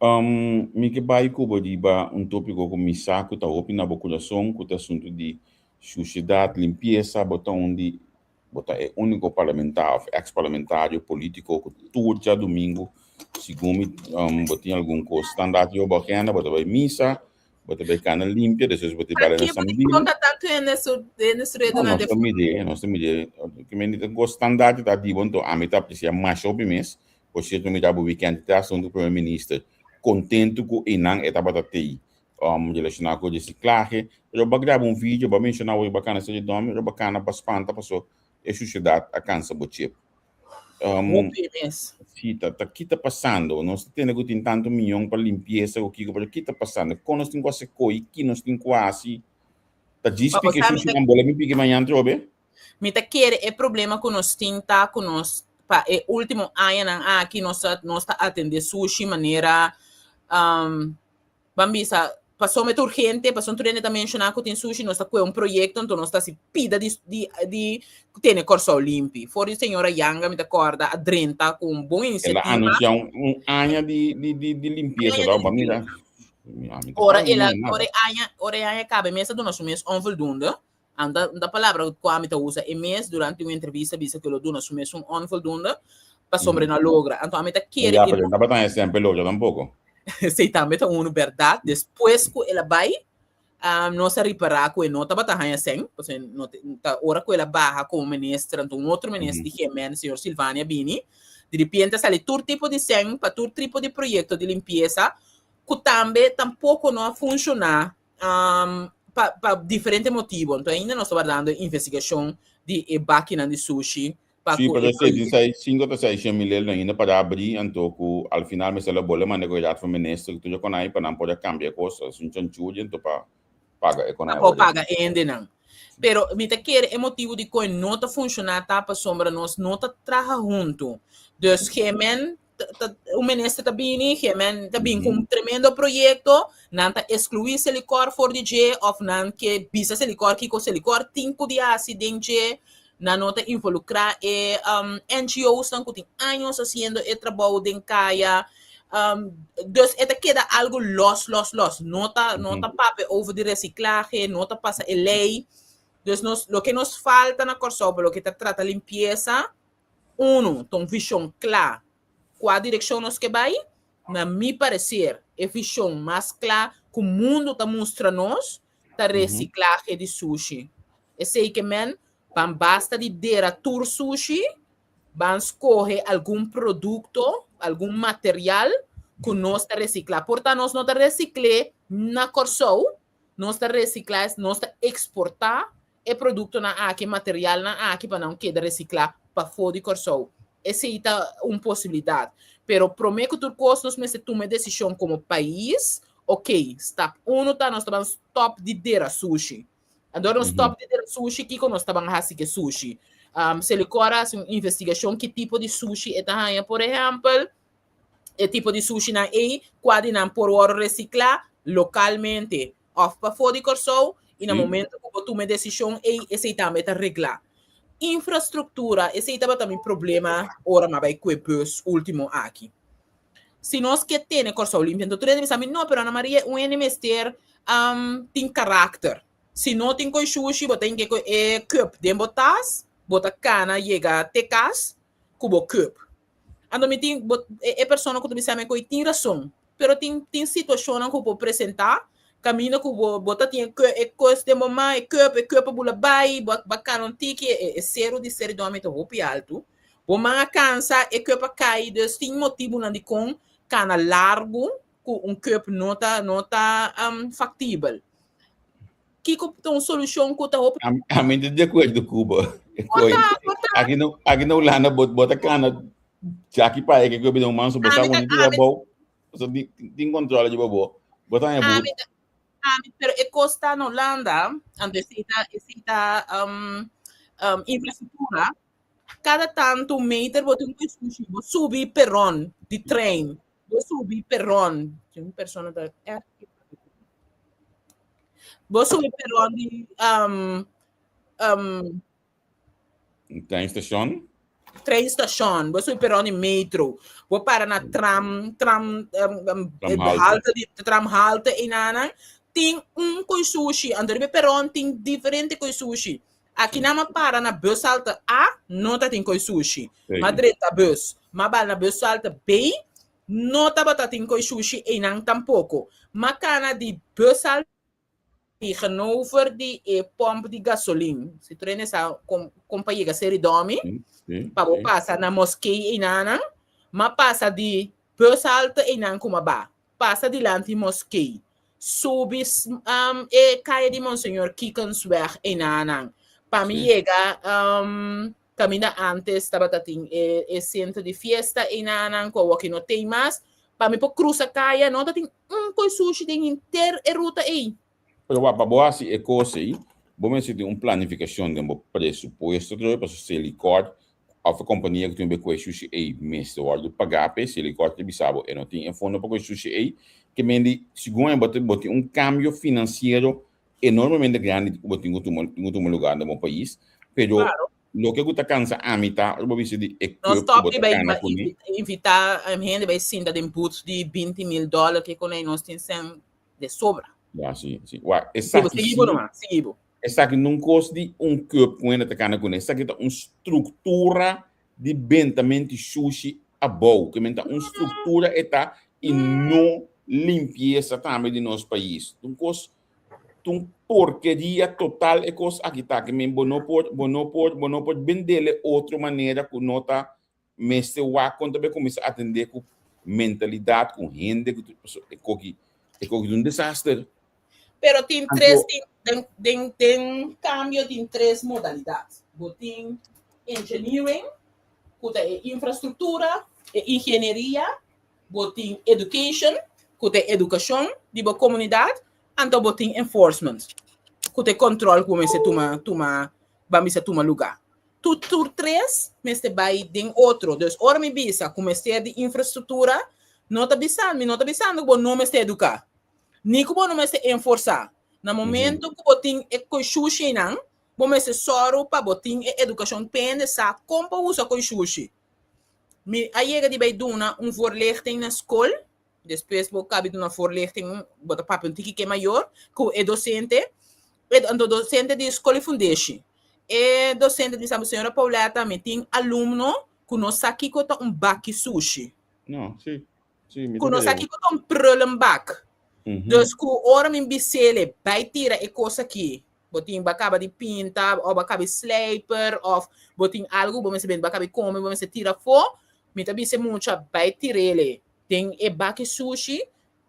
Um, mi ke bai ku bo riba un tópiko ku mi sa ku ta hopi na bo kurason, ku ta asuntu di sushedat, limpiesa. Bo ta un di, bo ta e úniko parlamentario òf eks-parlamentario polítiko ku tur djadumingu, segun mi, um, bo tin algun kos standaard riba bo agenda, bo ta bai misa, bo ta bai kana limpia, despues bo ta bai na San Bill. Konta tantu hende su hende su redo na. Nos ta mide, nos ta mide. Ke men di ta kos standaard ta di bo, anto ami ta apresia masha hopi mes. Por cierto mi ta bo weekend tras hunto cu Primer Minister contento cu eynan e tabata tey um relaciona cu reciclahe. Pero bo a graba un video, bo a menciona hoy bo a cana Sergio Domi, pero bo a cana pa spanta paso e suciedad a cansa bo chip. Um, Hopi mes. Si, ta, ta ki ta pasando? Nos ta tende cu tin tanto miyon pa limpieza cu kico, pero ki ta pasando? Con nos tin cu haci coy? Ki nos tin cu haci? Ta djis Pa bo piki sa mi sushi ta nan bola mi piki mañan trobe? Mi ta kere e problema ku nos tin ta ku nos pa e último añanan aki nos ta nos ta atendé sushi manera um, ban bisa pasobra e ta urgente, pasobra tur hende ta menshoná ku tin sushi, nos ta kue un proyekto anto nos ta hasi pida di di di tene Kòrsou limpi. For di señora Janga mi ta kòrda a drenta ku un bon El a inisiativa. anunsiá un un aña di di di di limpiesa, Aña di to? Ban mira. limpiesa. Mi ta Ora paga el a mi nada. ora e aña ora e aña kaba e mes a duna su mes onvoldoende. Anta un ta palabra ku ami ta usa e mes durante un entrevista bisa ku lo duna su mes un onvoldoende pasobra e no a logra. Anto ami ta kere Ya, e pero no tabata e semper logra tampoco. Esei tambe ta unu bèrdat. Despues ku el a bai, nos a ripará ku e no tabata haña sèn, pasobra no te ta ora ku el a baha komo minister, anto un otro minister di GMN, señor Silvania a bini, diripiente a sali tur tipo di sèn pa tur tipo di proyekto di limpiesa ku tambe tampoko no a funshoná Um, pa, pa diferente motibo. Anto ainda nos ta wardando investigashon di e bakinan di sushi pa Sí, ku pero e esei tin proyecto. sei, cinco ta sei shen mil euro ainda para abri, anto ku al final mester lo bole manda ku e raad van minister ku tur konai pa nan por a kambia e kos, es un chanchuji anto pa paga e konai Pa por ora. paga e hendenan. Pero mi ta kere e motibo di kon no ta funshoná ta pasobra nos no ta traha huntu. Dus GMN un minister ta bini, men ta bin ku un tremendo proyekto, nan ta eskluí Selikor for di dje òf nan ke bisa Selikor kiko Selikor tin ku di hasi den dje, nan no ta involukrá e NGO's nan ku tin años hasiendo e trabou den kaya. Dus e ta keda algu lòs, lòs, lòs. No ta no ta papia over di resiklahe, no ta pasa e lei. Dus nos loke nos falta na Kòrsou pa loke ta trata limpiesa, Unu, ta un vishon kla kua direkshon nos ke bai. Na mi pareser, e vishon mas kla ku mundu ta mustra nos ta resiklahe di sushi. Esei ke men, ban basta di dera tur sushi, ban skohe algun produkto, algun material ku nos ta resiklá. Por ta nos no ta resikl'é na Kòrsou, nos ta resiklá, nos ta eksportá e produktonan aki, e materialnan aki pa nan keda resiklá pafó di Kòrsou. Esei ta un posibilidat. Pero promé ku tur kos nos mester tuma e desishon komo pais, okey, stap uno ta nos ta ban stòp di dera sushi. Anto nos stòp di dera sushi, kiko nos ta ban hasi ku e sushi? Selikor a hasi un investigashon ki tipo di sushi e ta haña, por ehèmpel, e tipo di sushinan ei, kua di nan por wòrdu resiklá lokalmente òf pafó di Kòrsou i na momento ku bo tuma e desishon ei, esei tambe ta reglá. Infrastruktura, esei tabata mi problema ora mi a bai ku e bùs último aki. Si nos ke tene Kòrsou limpio, anto tur hende bisa mi, no, pero Ana Maria, un hende mester tin karakter. Si no tin koi shushi, bo tin ke ku e cup den bo tas, bo ta kana yega te kas ku bo cup. Anto mi tin bo e persona ku ta bisa mi ku e tin rason, pero tin tin situashonnan ku por presentá kaminda ku bo bo ta tin e e kos den bo man, e cup, e cup a bula bai, bo a kana un tiki, e e seru di Seridó mi ta hopi altu, bo man a kansa, e cup a kai, dus tin motibunan dikon kana largu ku un cup no ta no ta faktibel. Kiko ta un solushon ku ta hopi? Ami ta di akuerdo ku bo. Aki no, aki na Hulanda bo, bo ta kana chaki pa eke ku bida un manso bo sa woni di abou. So di tin control di bo. Bo ta Ami ta. Ami, pero e kos ta na Holanda, anto esei ta, esei ta um, um, infrastruktura. Kada tantu meter bo tin ku sushi, bo subi peron di trein, bo subi peron. Tin un persona ta echt Bo subi peron di um, um, Treinstation? Treinstation, bo subi peron di metro, bo para na tram, tram, um, um, halte di tram halte inana, tin un koi sushi, anto riba peron tin diferente koi sushi. Aki nan ma para na bushalte A, no ta tin koi sushi. Ma drenta bus, ma bal na bushalte B, no tabata tin koi sushi einan tampoko. Ma kana di bushalte tegenover di e pomp di gasolin. Si tur hende sa kon kon pa yega Seri Domi, pa bo pasa na moskee einanan, ma pasa di bushalte einan kuma ba, pasa dilanti moskee, subi um, e kaya di Monseñor Kiekensweg einanan, pa mi yega um, kaminda antes tabata tin e, e centro di fiesta einanan, ku awoki no tin mas, pa mi por cruza kaya, no ta tin un koi sushi den henter e ruta ei. Pero wak, pa bo hasi e kos ei, bo mester tin un planifikashon den bo presupuesto trobe, pasobra Selikor òf e kompania ku tin be kue shushi ei mester wòrdu pagá p'e. Selikor ta bisa bo e no tin e fondo pa kue shushi ei. Ke men di, segun e bo ta bo tin un kambio finansiero enormemente grandi ku bo tin ku tuma tin ku tuma lugá den bo pais, pero Claro. Loke ku ta kansa ami ta ora bo bisa di e No cup ku stop bo di ta bai kana kuné. invita hende bai sinta den booth di binti mil dollar ke konei nos tin sen de sobra. Ya, si, si. Wak, Sigui bo, esaki sigui bo si, numa, sigui bo. esaki no un kos di un cup ku hende ta kana kuné. Esaki ta un struktura di bentamenti shushi abou. Ke men ta un struktura e ta i no limpiesa tambe di nos pais. Un kos Ta un porkeria total e kos aki ta ke men bo no por bo no por bo no por bendele otro manera ku no ta mester wak kon ta bai kuminsá atendé ku mentalidat ku hende ku paso e koki e koki ta un desaster. Pero tin tres tin den den den kambio tin tres modalidat. Bo tin engineering ku ta e infrastruktura, e ingenieria Bo tin education, ku ta e edukashon di bo komunidat, anto bo tin enforcement, ku ta e kòntròl ku mester tuma tuma ban bisa tuma lugá. Tur tur tres mester bai den otro. Dus ora mi bisa ku mester di infrastruktura, no ta bisa mi no ta bisando ku bo no mester eduká, ni ku bo no mester enforsá. Na momento ku bo tin e koishushinan, bo mester sòru pa bo tin e edukashon pende sa kon pa usa koishushi. Mi a yega di bai duna un voorlichting na skol, despues bo kabi duna voorlichting, bo ta papia un tiki ke mayor, ku e dosente, e anto dosente di skol di fundeshi. E dosente di bisa, señora Pauletta, mi tin alumno ku no sa kiko ta un baki sushi. No, si, si, mi Ku ta no sa creo. kiko ta un prullenbak. Dus ku ora mi bis'ele, bai tira e kos aki, Bo tin ba kaba di pinta of ba kaba di slijper of bo tin algu bo mester bende ba kaba di kome bo mester tira afó. Mi ta bisa e mucha bai tir'ele den e baki sushi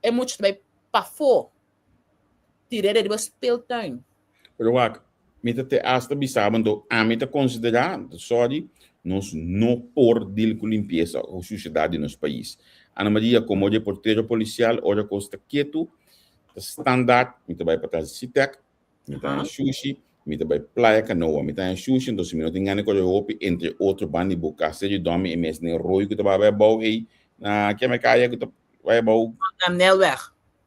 e mucha ta bai pafó tir'ele riba speeltuin. Pero wak, mi ta te hasta bisa bo anto ami ta konsiderá, sorry, nos no por deal ku limpiesa o sushedat di nos pais. Ana Maria, komo reportero polisial ora kos ta ketu, ta standaard, mi ta bai patras di Citec, mi ta haña shushi, mi ta bai Playa Canoa, mi ta haña shushi, entonces mi no tin gana di kore hopi, entre otro ban di bo kas di Domi e mes den rooi ku ta bai abou ei, na keme kaya ku ta bai abou? Na Nelweg.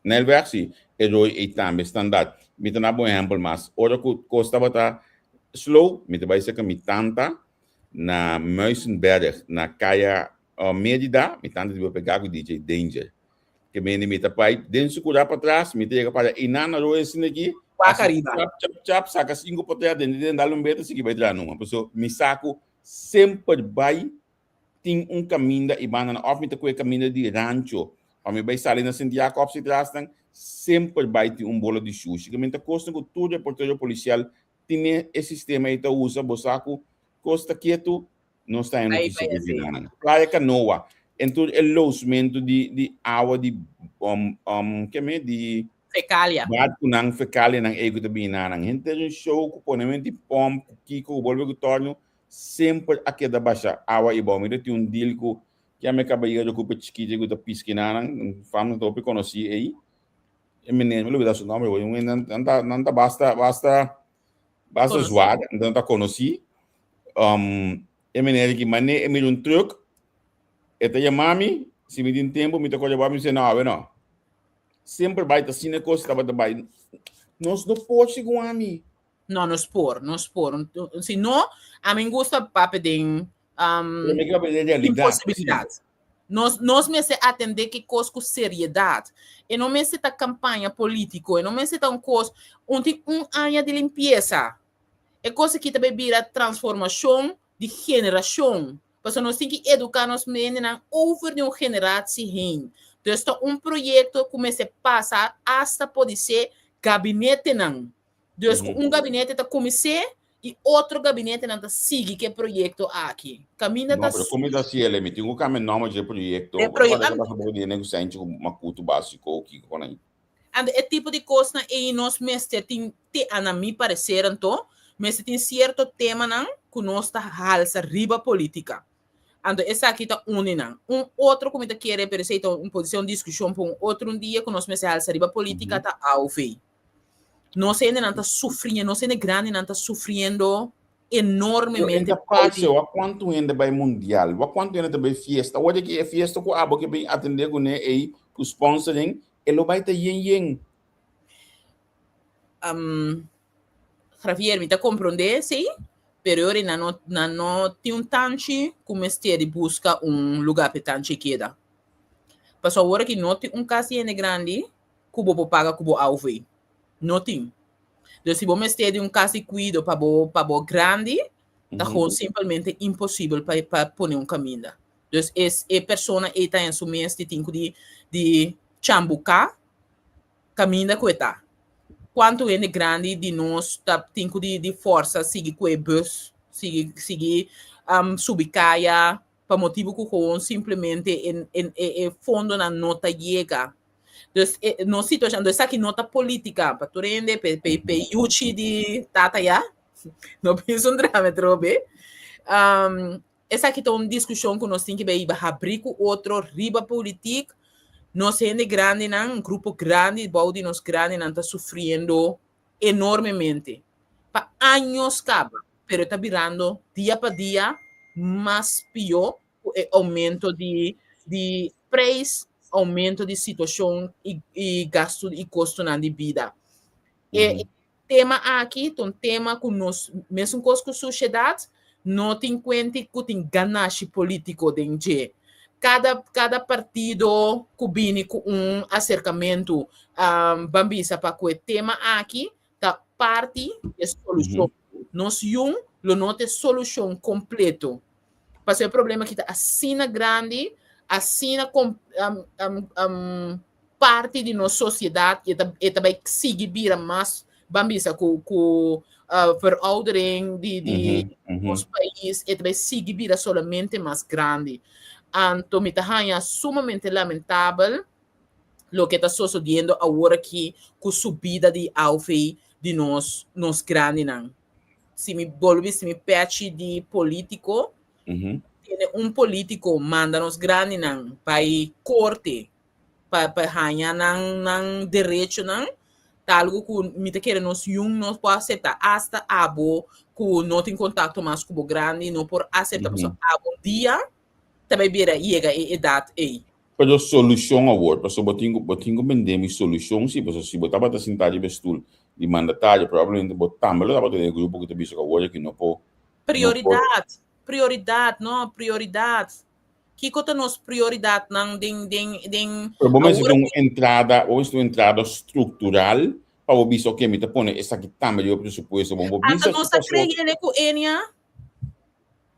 Nelweg si, e rooi ei tambe standaard. Mi ta na bo ehempel mas, ora ku kos tabata slow, mi ta bai serka mi tanta na Muizenberg, na kaya Merida, mi tanta di bo pega ku DJ Danger. Ke mende mi ta pai den su kura patras, mi ta yega para einan na roe esina aki, Wak hasi ariba. chap chap chap, saka sinku potea den den dal un beta sigui bai traha numa. Paso mi sa ku semper bai tin un kaminda i banda nan, òf mi ta kohe kaminda di rancho, òf mi bai sali na Sint Jacob si tras nan, semper bai tin un bola di shushi. Ke men ta kosnan ku tur reportero polisial tin e sistema ei ta usa, bo sa ku kos ta ketu, Nos ta Bai, noticia bai, di así. Vidanan. Playa Canoa, en tur e loosmento di, di awa di, um, um, ke me, di Fecalia. barkunan, fecalianan ei ku ta bini na nan. Henter un show ku ponemen di pomp, ku kiko, ku bolbe ku torno, semper a keda basha awa i bou. Mi ta tin un deal ku ke me kabayero ku pe chikito ku ta piski na nan, fam ta hopi konosí ei. E meneer, mi lubida su nomber, un nan, nan ta, nan ta basta, basta, basta Conocí. zwaar, nan ta conocí. E meneer ki mane e mira un truck, e ta yama mi, si mi tin tempo mi ta kore bai, mi dice no, awe no. Semper bai ta asina cos tabata bai. Nos no por segun ami. No, nos por, nos por. Si no, a mi gusta papia den Pero mi ke papia den realidad. Imposibilidad. Nos mester atende ki kos ku seriedat. E no mester ta kampaña polítiko, e no mester ta un kos, un tin un aña di limpiesa. E kos aki ta bai bira transformashon di generashon. Pasobra nos tin ki eduká nos mendenan over di un generatie heen. Dus ta un proyekto ku mester pasa asta podisé gabinetenan. Dus ku un gabinete ta kumins'é i otro gabinetenan ta sigui ku e proyekto aki. Kaminda No, ta pero komo ta hasi el? Mi tin ku kambia nòmber dje proyekto. E proyekto. Ora pasa bo di hende ku senchi ku makutu básiko kiko kon ahí. Anto e tipo di kosnan ei nos mester tin te a na mi pareser anto mester tin sierto temanan ku nos ta halsa riba polítika. Anto esaki ta un di nan. Un otro ku mi ta kere pero esei ta un por ser un diskushon pa un otro un dia ku nos mester halsa riba polítika ta AOV. Nos hendenan ta sufriendo, nos hende grandinan ta sufriendo enormemente. Pero e ta parce, wak cuanto hende bay mundial, wak cuanto hende ta bay fiesta. Awor ki e fiesta cu abo ke bin atende cune ey cu sponsoring, e lo bay ta yen yen. Javier, mi ta comprende esey, pero yori nan no, nan no tin un tanchi cu mester di busca un lugar pa e tanchi keda. Pasobra awor aki no tin un cas di hende grandi ku bo por paga ku bo AOV. No tin. Dus si bo mester di un kas di kuido pa bo pa bo grandi, ta gewoon simpelmente imposibel pa pa pone un kaminda. Dus es e persona ei ta en su mes di tin ku di di chambuká kaminda ku e ta. Kuantu hende grandi di nos ta tin ku di di forsa sigui ku e bus, sigui sigui subi kaya pa motibu ku gewoon simplemente e e e fondonan no ta yega. Dus e nos situacion, dus esaki no ta politica pa tur hende, pe pe pe yuchi di tata ya, no pensa un drama atrobe. Esaki ta un discusion cu nos tin ki bay habri cu otro riba politiek. Nos hende grandinan, un grupo grandi bou di nos grandinan ta sufriendo enormemente pa años caba, pero e ta birando dia pa dia mas pio ku e oumento di di preis, oumento di situashon i i gastu i kostonan di bida. E tema aki ta un tema ku nos mesun kos ku sushedat no tin kuenti ku tin ganashi polítiko den dje. Kada kada partido ku bini ku un aserkamentu ban bisa pa ku e tema aki ta parti di e solushon. Nos yun lo no ta e solushon kompleto. Pasobra e problema aki ta asina grandi, asina parti di nos sosiedat i e ta bai sigui bira mas, ban bisa ku ku veroudering di di nos pais, e ta bai sigui bira solamente mas grandi. Anto mi ta haña sumamente lamentabel loke ta sosodiendo awor aki ku subida di AOV di nos nos grandinan. Si mi bolbe bisti mi pechi di politico, tiene un politico manda nos grandinan bai corte pa pa haña nan nan derechonan, ta algo ku mi ta kere nos yun no por acepta. Hasta abo ku no tin contacto mas ku bo grandi no por acepta pasobra abo un dia ta bai bira yega e edad ei. Pero solucion awor, pasobra bo tin cu bo tin cu bende mi solucion si, pasobra si bo tabata sinta riba e stoel di mandatario probablemente bo tambe lo tabata den e grupo cu ta bisa cu awor aki no por, no por. Prioridad, prioridad, no, prioridad. Kico ta nos prioridadnan den, den, den Pero bo mester awor tin un entrada, bo mester tin un entrada structural pa bo bisa ok mi ta pone esaki tambe riba presupuesto, bo bo Ata bisa nos si a paso. creyele cu Enia?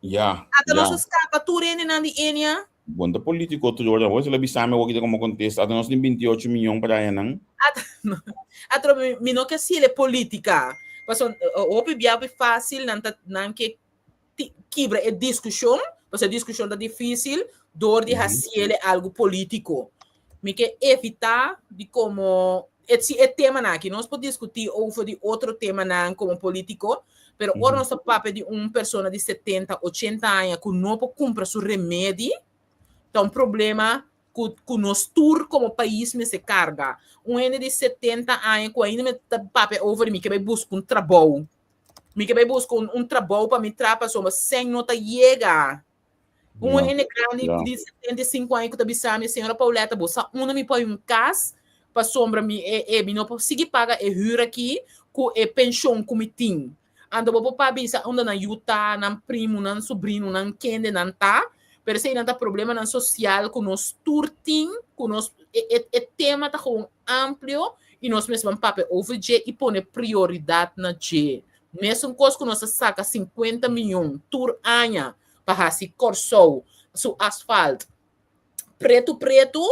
Ya, Ata nos ya. a skapa tur hendenan di Enia. Bon ta politico otro ora. Bo la bisami awor kita como contesta. Ata nos tin 28 miyon para ayanan. Ata, atro mi, mi no ke hasiele politica. Paso hopi bia hopi facil nan ta nan ke ti, kibra e discusion, paso e discusion ta dificil door di hasiele algo politico. Mi ke evita di como e si e temanan aki nos por discuti over di otro temanan como politico, pero ora nos ta papia di un persona di 70, 80 aña cu no por cumpra su remedi, ta un problema cu ku ku nos tur komo pais mester karga. Un hende di 70 aña ku ainda me ta papia over di mi ke bai buska un trabou. Mi ke bai buska un un trabou pa mi traha pasobra sèn no ta yega. Un hende grandi di 75 aña ku ta bisa mi, Señora Pauletta, bo sa unda mi por hay un kas pasobra mi e e mi no por sigui paga e hür aki ku e penshon ku mi tin. Anto bo por pa bisa unda nan yu ta, nan primunan, subrinunan, kende nan ta, pero eseinan ta problemanan sosial ku nos tur tin, ku nos e e e tema ta gewoon amplio i nos mester ban papia over dje i pone prioridat na dje. Mesun kos ku nos ta saka sinkuenta miyon tur aña pa hasi Kòrsou su asfalt pretu pretu,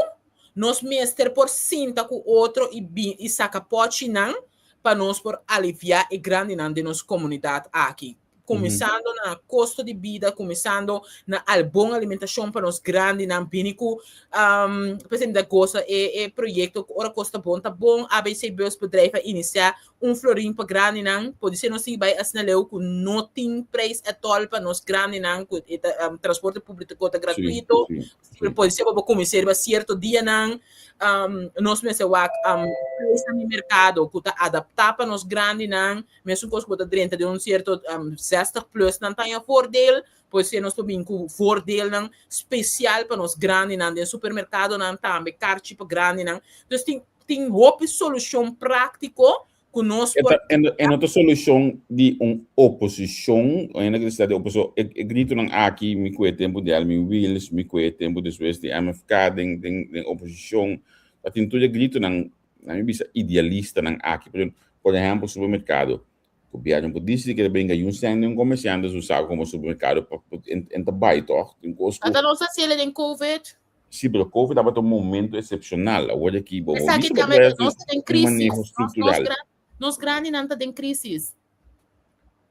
nos mester por sinta ku otro i bin i saka pòchinan pa nos por aliviá e grandinan den nos komunidat aki. Kuminsando na kosto di bida, kuminsando na al bon alimentashon pa nos grandinan, bini ku p'esei mi ta gosa e e proyekto ku ora kos ta bon ta bon, ABC Busbedrijf a inisiá un florin pa grandinan, podisé nos sigui bai asina leu ku no tin prijs at all pa nos grandinan, ku e ta um, transporte público ta gratuito, pero podisé bo por kuminsá riba sierto dianan, um, nos mester wak um, prijsnan di merkado ku ta adaptá pa nos grandinan, mesun kos ku bo ta drenta den un sierto um, 60 plus nan ta haña voordeel, podisé nos por bin ku voordeelnan spesial pa nos grandinan den supermerkadonan tambe, karchi pa grandinan, dus tin Tin hopi solushon práktiko ku nos por. E no ta solushon di un oposishon, o hende ku ta di oposishon, e e gritonan aki mi ku e tempu di Elmin Wiels, mi ku e tempu despues di MFK den den den oposishon, ta tin tur e gritonan, na mi bisa idealistanan aki, por por ehèmpel supermerkado, gobièrnu por disidi ku e ta bringa yun sèn den un komersiante su sa komo supermerkado pa en ta bai tòg, tin kos ku. Ata nos a hasiel den covid. Sí, pero COVID tabata un momento excepcional. Awor aki bo Esaki visto tambe bo nos ta den un crisis. maneho Nos, nos, structural. gran, nos grandinan ta den crisis.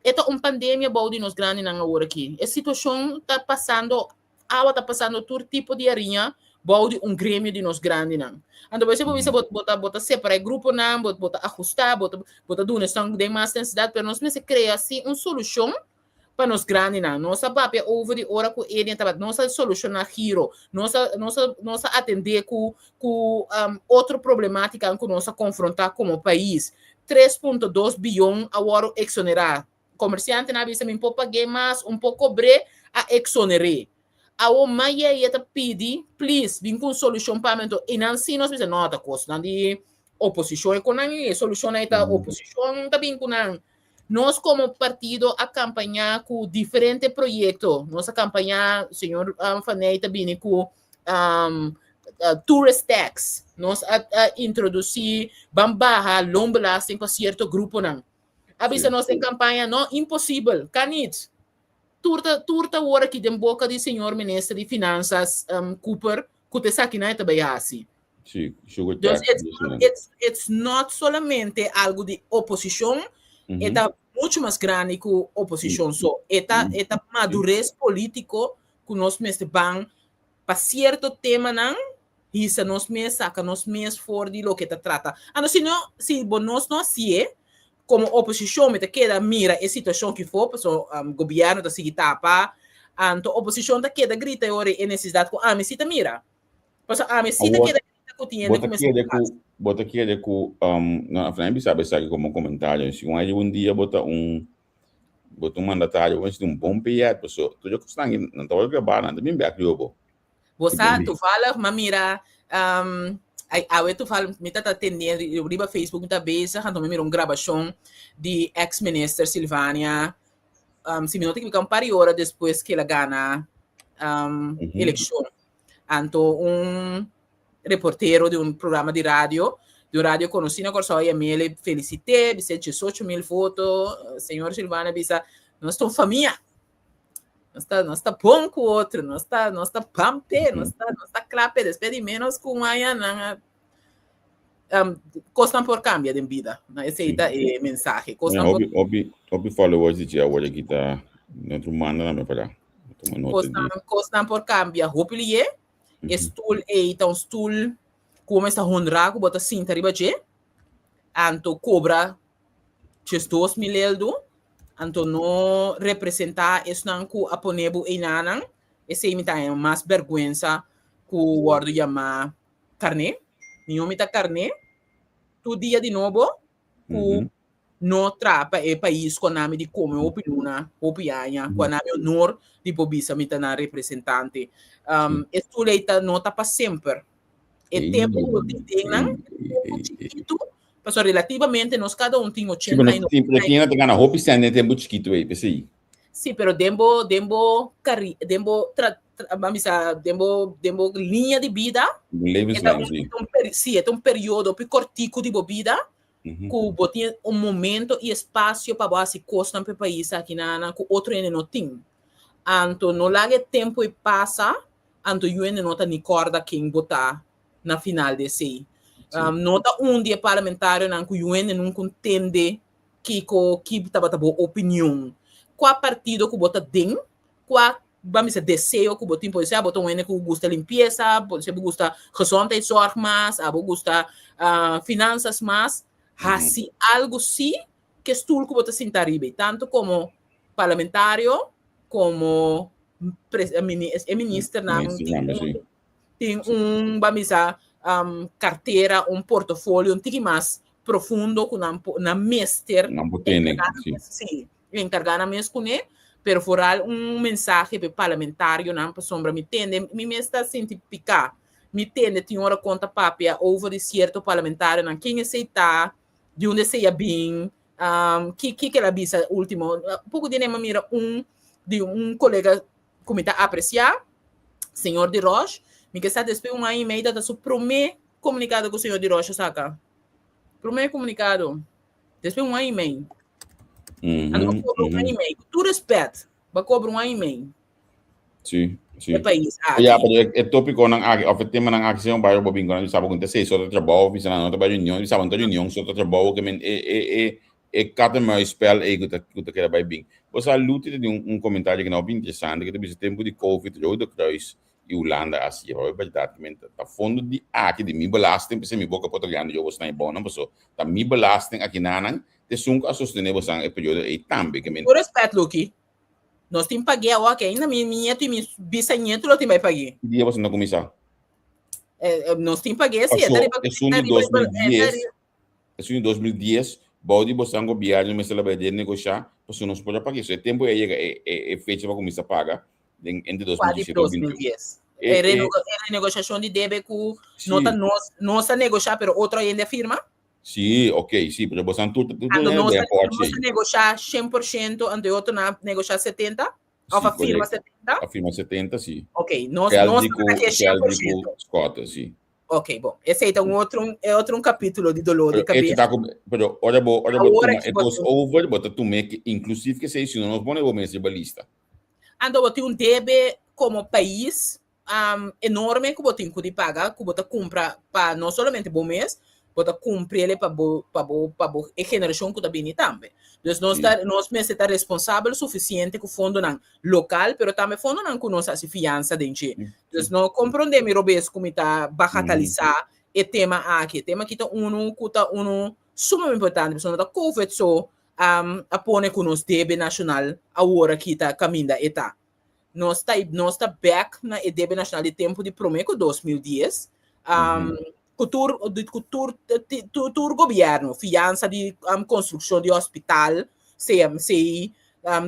E ta un pandemia bou di nos grandinan awor aki. E situacion ta pasando, awa ta pasando tur tipo di hariña bou di un gremio di nos grandinan. Anto bo bo bisa bo, bo ta, bo ta separa e gruponan, bo, bo ta ajusta, bo ta, bo ta duna esnan den mas necesidad, pero nos mester crea si un solucion pa nos grandinan. Nos a papia over di ora ku Eden tabata, nos a solushoná giro, nos a, nos a, nos a atendé ku, ku um, otro problemátikanan ku nos a konfrontá komo pais. 3.2 biyon a wòrdu eksonerá. Komersiantenan a bisa mi por pag'é mas, un por kobr'é, a eksoner'é. Awor Mayeye ta pidi, please, bin ku un solushon pa mi. Anto einan sí nos bisa, no, ta kosnan di oposishon e ku nan ei, e solushon ei ta oposishon ta bin ku nan. Nos como partido a campaña cu diferente proyecto. Nos a campaña, señor um, Van ta bini cu um, uh, tourist tax. Nos a, a introduci ban baha loonbelasting pa cierto gruponan. A bisa nos en campaña, no, imposible, kan niet. Tur ta, tur ta wor aki den boca di señor minister di Finanzas um, Cooper, cu te esaki nan e ta bay haci. Sí, sugar Dus tax. it's, not, it's, it's not solamente algo di oposicion, e ta mucho mas grandi cu oposicion. So, e ta, e ta madurez politico cu nos mester ban pa cierto temanan hisa nos mes, saca nos mes for di loke ta trata. Ano si no, si bo nos no hacié, como oposicion mi ta keda mira e situacion ki for, paso um, gobierno ta sigui tapa, anto oposicion ta keda grita e ora e necesidad cu ami si ta mira. Paso ami si ta Awor, keda grita cu tin bo hende ta cu mester kere casa. ku bo ta kere ku um, no, al final mi sabe esaki como comentario. Si un un dia bo ta un bo ta un mandatario, bo mester un bon PR, paso tur e kosnan aki nan ta wòrdu grabá, nan ta bin bèk riba bo. Bo sa, toevallig, m'a mira, um, ai, awe toevallig, mi tata tende riba Facebook, mi ta bezig, anto mi mira un grabashon di ex-minister Silvania, um, si mi no ta ekivoká, un par di ora despues ku el a gana um, elekshon. Anto un reportero di un programa di radio, di un radio konosí na Kòrsou, a yam'é, el felisit'é, bis'é 18.000 voto, señor Silvania bisa, nos ta un famia. Nos ta, nos ta bon ku otro, nos ta, nos ta pampe, nos ta, nos ta klape. Despues di menos ku un aña, nan a, um, kosnan por kambia den bida. Na esei ta e mensahe. Kosnan por, Hopi, hopi, hopi followers di dje awor aki ta otro manda na me para. Tuma nota di. Kosnan, kosnan por kambia hopi lié. E stoel ei ta un stoel ku bo mester honra ku bo ta sinta riba dje. Anto kobra 12.000 eldo. Anto no representá esnan ku a pone bo einanan. Esei mi ta haña mas bèrgwensa. ku wòrdu yamá karné. Mihó mi ta karné tur dia di nobo ku no traha pa e pais ku a nami di kome hopi luna, hopi aña, ku a nami honor di por bisa mi ta nan representante. E stoel ei ta no ta pa semper. E tempu ku bo tin den nan, e tempu chikitu, pasobra relativamente nos kada un tin Sí, pero ochenta i nos tin, pero tin hende ta gana hopi sèn den e tempu chikitu ei, p'esei. Sí, pero den bo, den bo carri, den bo tra, tra, ban bisa, den bo, den bo liña di bida, Den bo e ta levenslijn, un, sí. e ta un peri, sí, e ta un periodo hopi kortiku di bo bida, ku bo tin un momento i espasio pa bo hasi kosnan pa e pais aki nan ku otro hende no tin. Anto no laga e tempu ei pasa, anto yu hende no ta ni kòrda ken bo ta na final di esei. No ta un di e parlamentarionan ku yu hende nunka tende kiko ki tabata bo opinion. Kua partido ku bo ta den, kua ban bisa deseo ku bo tin, por ser abo ta un hende ku gusta limpiesa, por ser bo gusta gezondheidszorg mas, abo gusta finanzas mas, hasi algu si ke stoel ku bo ta sinta ariba ei, tanto komo parlamentario komo e ministernan tin un tin un ban bisa kartera, un portofolio un tiki mas profundo ku nan por nan mester Nan por tene, enkargá sí. sí, enkargá nan mes kuné, pero foral un mensahe pa e parlamentarionan pasobra mi tende mi mes ta sinti piká, mi tende tin ora kon ta papia over di sierto parlamentarionan ken esei ta, di unda esei a bin, ki ki el a bisa ultimo, poko di mi a mira un di un kolega ku mi ta apresiá, señor Di Rosh, mi ke sa despues un aña i mei ta su promé komunikado ku señor Di Rosh a saka. Promé komunikado. Despues un aña i mei. Anto bo kobra un aña i mei. Ku tur respèt, bo a kobra un aña i mei. Sí, sí. E pais aki. Ya, pero e tópikonan aki òf e temanan aki señor Bayo bo bin ku nan bisa bo ku ta seis ora trabou, bisa nan no ta bai reunion, bisa bo no ta reunion so ta trabou ke men e e e E kat en muis spel ei ku ta ku ta keda bai bin. Bo sa Luti ta tin un komentario ku na hopi interesante ku ta bisa tempu di covid Rode Kruis i Hulanda a hasi hopi bèrdat ku men ta fondo di aki di mi belasting p'esei mi boka por ta grandi yo bo snan e bonan paso ta mi belasting aki nanan ta esun ku a sostene bosan e periodo ei tambe ke men Ku respet Luki, nos tin pag'é awor ke ainda mi nietu i mi bisañetu lo tin bai pag'é. Ki dia boso ta kuminsá? Nos tin pag'é si e ta Paso riba esun di 2010 Esun di 2010, bou di bosan gobierno mester a bai renegoshá pasobra nos por a paga eso. E tempu ei a yega e e fecha pa kuminsá paga den entre Kua di 2017 i 2021. 2010? E E e renego e renegoshashon di debe ku no ta Sí. nos nos a negoshá pero otro hende a firma? Sí, ok, sí, pero bosan tur tur Anto hende nos den a pòchi nos a ei. negoshá 100% anto e otronan a negoshá 70? Of Sí, a firma korekto. 70? A firma 70, sí. Ok, nos nos Keldy ku tabata ke Keldy ku 100%. Scott, sí. Ok, bon. Esei ta un otro, e otro un capítulo di dolor di Pero, cabeza. ta ku, pero ora bo, ora bo Ahora tuma que e bo kos over, bo ta tuma e inclusief ke sei, si no nos pone bo mes riba lista. Anto bo tin un debe como pais um, enorme ku bo tin ku di paga, ku bo ta kumpra pa no solamente bo mes, bo ta kumpriele pa bo, pa bo, pa bo e generashon ku ta bini tambe. Dus nos ta, nos mester ta responsabel sufisiente ku fondonan lokal, pero tambe fondonan ku nos hasi fiansa den dje. Dus no komprondé mi robes ku mi ta bagatalisá e tema aki. E tema aki ta unu ku ta unu sumamente importante, pasobra no ta covid so a pone ku nos debe nashonal awor aki ta kaminda e ta. Nos ta nos ta bèk na e debe nashonal di tempu di promé ku 2010, ku tur ku tur tur gobièrnu, fiansa di konstrukshon di hospital, CMC,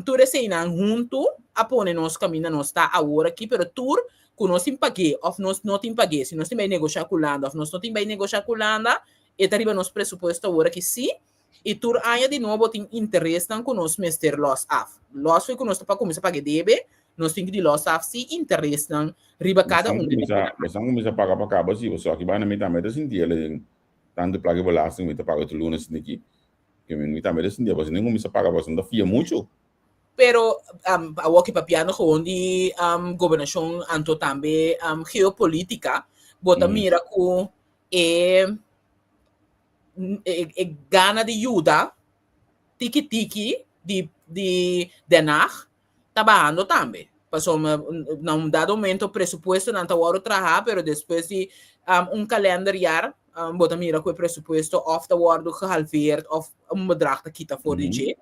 tur eseinan huntu a pone nos kaminda nos ta awor aki, pero tur ku nos tin pag'é òf nos no tin pag'é, si nos tin bai negoshá ku Hulanda òf nos no tin bai negoshá ku Hulanda, e ta riba nos presupuesto awor aki sí, i tur aña di nobo tin interesnan ku nos mester lòs af. Lòs fo'i ku nos ta pa kuminsá paga e debe, nos tin ku di lòs af sí interesnan riba kada un di Bosan bosan kuminsá paga pa kaba sí, pasobra aki banda mi tambe ta sinti el den tantu plaka di belasting mi ta paga tur luna esaki. Ke mi tambe ta sinti pasobra mi kuminsá paga pasobra mi ta fia muchu. Pero um, awor ki papiando gewoon di um, gobernashon anto tambe um, geopolítica, bo ta mira ku e, e, e gana di yuda tiki tiki di, di Den Haag ta bahando tambe. Pasobra na un dado momento presupuestonan ta wòrdu traha, pero despues di um, un kalenderjaar bo ta mira ku e presupuesto òf ta wòrdu gehalveerd òf un bedrag ta kita for di dje.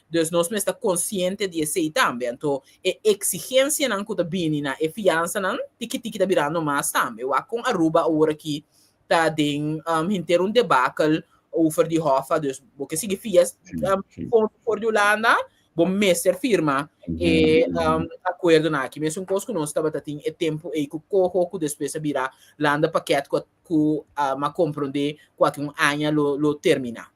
Dus nos mester ta konsiente di esei tambe. Anto e eksigensianan ku ta bini na e fiansanan tiki tiki ta birando mas tambe. Wak kon Aruba awor aki ta den henter un debakel over di Hoffa. Dus bo ke sigui fia for di Hulanda, bo mester firma e akuerdonan aki. Mesun kos ku nos tabata tin e tempu ei ku Coho ku despues a bira Landenpakket ku ku a komprondé ku aki un aña lo lo terminá.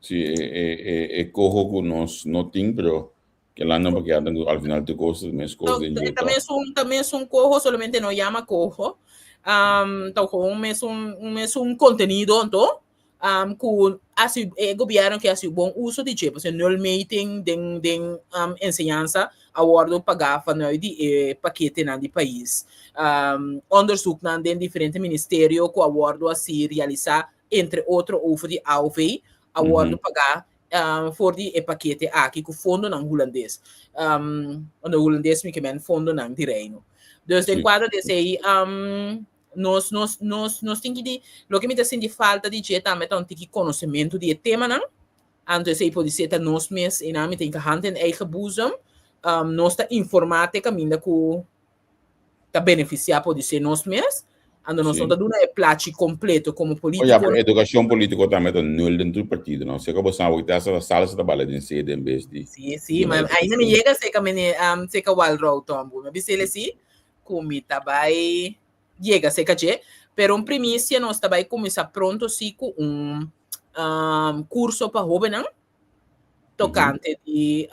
Sí, e e e e coho ku nos no tin, pero ke Landenpakket ku al final tur kos ta mes kos den dje tòg. Ta mesun coho, solamente no yama coho. Ta gewoon mesun mesun kontenido anto um, ku hasi e gobierno ke hasi bon uso di dje, pasobra nulmeting den den um, enseñansa a wordo pagá vanuit di e paketenan di pais. Um, onderzoeknan den diferente ministerio ku a wordo hasi realisá, entre otro over di AOV, a wordo pagá um, for di e pakete aki ku fondonan hulandes. Um, no hulandes mi ke men fondonan di reino. Dus den kuadro di esei um, Nos, nos, nos, nos tin ki di, loke mi ta sinti falta di dje tambe ta un tiki konosementu di e temanan. Anto esei por di ser ta nos mes, i nan mi tin ki hand in eigen boezem. Um, nos ta informá te kaminda ku ta benefisiá por di ser nos mes. Anto nos no ta duna e plachi kompleto komo polítiko. Oya, pero edukashon polítiko tambe ta nul den tur partido, no? Seka bo sa wak te hasta salsa ta bala den sede en bes di. Sí, sí, ma ainda mi yega seka mene, um, seka Walrow Tombo. Mi a bis'el así, ku mi ta bai yega serka dje, pero un primisia nos ta bai kuminsá pronto sí ku un kurso pa hóbennan tokante di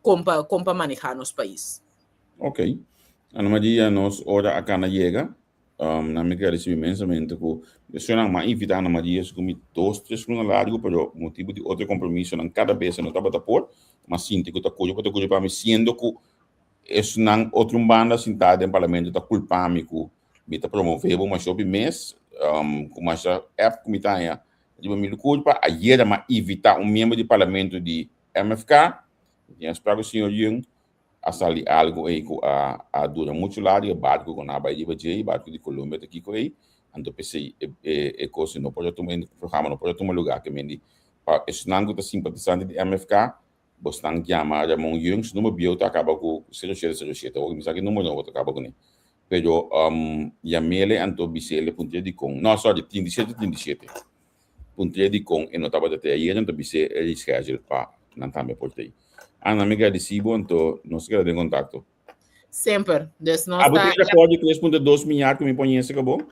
kon pa kon pa manehá nos pais. Ok. Ana Maria, nos ora a kana yega. Nan mi kere risibi inmensamente ku esunnan m'a invitá Ana Maria su ku mi dos, tres luna largu, pero motibu di otro kompromisonan kada bes e no tabata por. M'a sinti ku ta kuyo pa ta kuyo pa mi, siendo ku Esnan otro un banda sintá den parlamento ta kulpa mi ku mi ta promové bo masha hopi mes, ku masha app ku mi ta haña riba mi kulpa. Ayera m'a invitá un miembro di parlamento di MFK, mi tin afsprak ku señor Jung, a sali algu ei ku a a dura muchu largu, e barku ku nan a bai riba dje, e barku di Colombia ta kiko ei, anto p'esei e e kos no por a tuma, e programa no por a tuma lugá. Ke men di pa esnan ku ta simpatisante di MFK, Bosnan yama Ramon Jung, su number bieu ta kaba ku sero shete sero shete. Awor mi sa ki number nobo ta kaba kuné. Pero yam'ele anto bis'ele puntr'é dikon, no sorry, 37 37. Puntr'é dikon e no tabata te ayer anto bis'é e reschedule pa nan tambe por tei. Ana, mi gradisí bo anto nos ta keda den kontakto. Semper. Dus nos Abo ta. tin rapòrt di 3.2 miar ku mi pon yese kabo?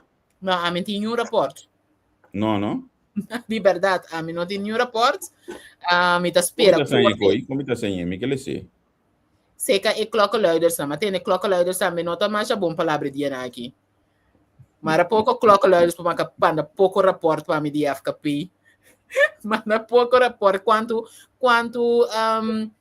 No, ami tin niun rapòrt. No, no. Di berdad, ami no tin niun rapport. Uh, mi ta spera. Kom ta koi? Kom ta sañe? Mi ke lese. Seka e klokkenluiders na. Ma tene klokkenluiders tambe no ta masha bon palabra dia na aki. Maar poko klokkenluiders pa maka panda poko rapport pa mi di FKP. Manda poko rapport quanto quanto um,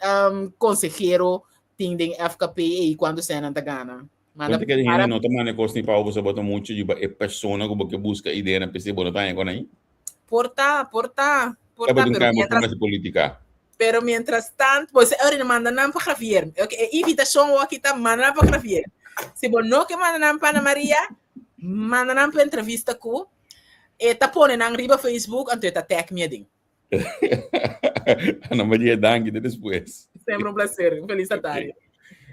um, consejero tin den FKP e quanto senan ta gana. Manda Ponte que hende no ta manda cos ni pa bo, bo ta mucho riba e persona ku bo ke busca idea na p'esei bo no ta haña con ahí. Por ta, por ta, por ta, pero mientras política. Pero mientras tanto, pues ahora manda nan pa Javier. Ok, e invitación wo aki ta manda nan pa Javier. Si bo no ke manda nan pa Ana Maria, manda nan pa entrevista ku e ta pone nan riba Facebook anto e ta tag mi adin. Ana Maria, danki. Te despues. Sempre un placer. Un feliz tarde.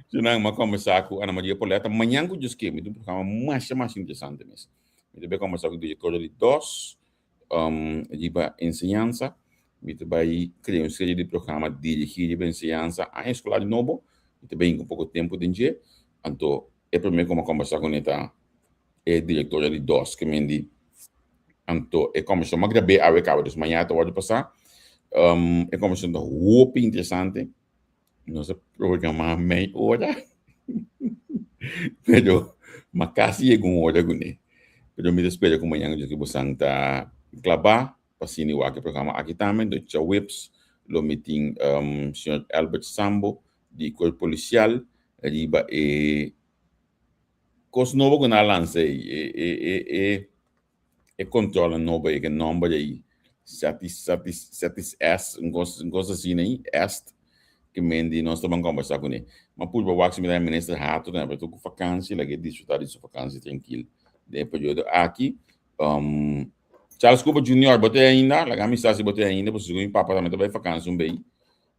Sunan, ma conversar ku Ana Maria Poleta. Mañan ku Dios ke, mi tin un programa masha, masha interesante mes. Mi ta bai conversar ku directora di DOS, um, riba enseñansa. Mi ta bai crea un serie di programa dirigi riba enseñansa aña escolar di nobo. Mi ta bai hinka un poco tempo den dje. Anto, e prome ku mi a conversa kuné ta e directora di DOS ke men di anto e conversacion ma grabé awe caba dus mañana ta wordo pasá. Um, e conversacion ta hopi interesante. Nos a programa mei ora, pero ma casi yega un ora kuné. Pero mi ta spera ku mañana Dios ke bosan ta klabá pa sini wak e programa aki tambe. Enton djaweps lo mi tin um, señor Albert Sambo di Cuerpo Policial riba e Kos nobo ku nan a lansa ei, e e e e e kontrolnan nobo ei, ke nòmber ei, setis setis setis S, un kos un kos asina ei, est, ke men di nos ta ban kòmbersá kuné. Ma purba wak si mi ta minister Hato tambe, pero ta ku fakansi, lag'é disfrutá di su fakansi trankil den e periodo aki. Um, Charles Cooper Jr. bo te ainda, laga mi sa si bo te ainda, pasobra segun mi papa tambe ta bai vakantie un bei,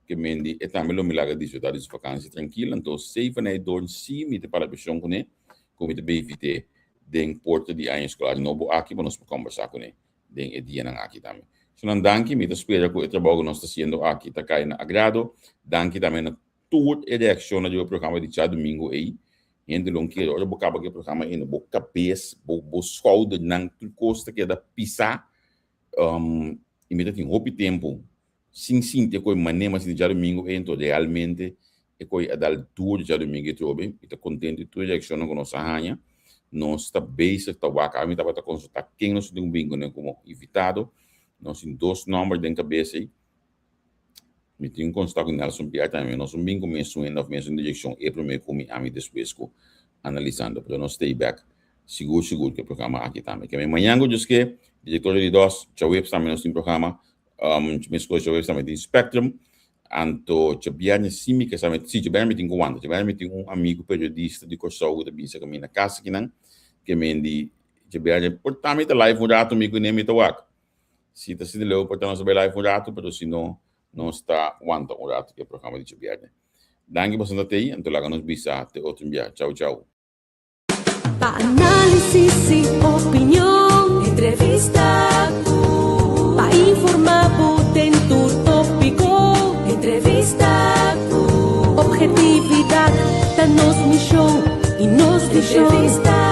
ke men di e tambe lo mi laga disfruta di su vakantie trankil, anto Seven ei Doorn si mi ta para preshon kuné, ku mi ta bai invit'é den porta di aña eskolar nobo aki pa nos por kombersá kuné den e dianan aki tambe. Sonan danki, mi ta spera ku e trabou ku nos ta hasiendo aki ta kai na agrado. Danki tambe na Tur e reaccionnan riba e programa di djadumingo ei, hende lo kere ora bo caba cu e programa ei, bo cabes, bo bo schoudernan, tur cos ta keda pisa. Um, y mi ta tin hopi tempo sin sinti e coi mane mi a sinti djadumingo ei, enton realmente e coi a dal duro djadumingo ei trobe. Mi ta contento di tur e reaccionnan cu nos a haña. Nos ta bezig ta wak, ami tabata consulta ken nos tin cu bin cune como invitado. Nos tin dos nomber den cabes ei. Mi tin un konsta ku Nelson Pierre tambe. Nos un bin ku mesun hende òf mesun direkshon e promé ku mi ami despues ku analisando. Pero nos stay back sigur sigur ku e programa aki tambe. Ke mi mañan ku Dios ke, direktorio di dos, djaweps tambe nos tin programa. Meskos djaweps tambe tin Spectrum. Anto djabièrnè si mi ke sa, si djabièrnè mi tin ku wanta. Djabièrnè mi tin un amigu periodista di Kòrsou ku ta bin serka mi na kas akinan. Ke men di djabièrnè por ta mi ta live un ratu mi kuné mi ta wak. Si ta sinti leu por ta nos a bai live un ratu, pero si no, nos ta wanta un ratu ku e programa di djabièrnè. Danki pasobra ta tei, anto laga nos bisa te otro bia. Chau chau. Pa análisis y opinion, entrevista ku. Pa informa bo den tur tópiko, entrevista ku. Objetividad ta nos mishon y nos vishon. Entrevista.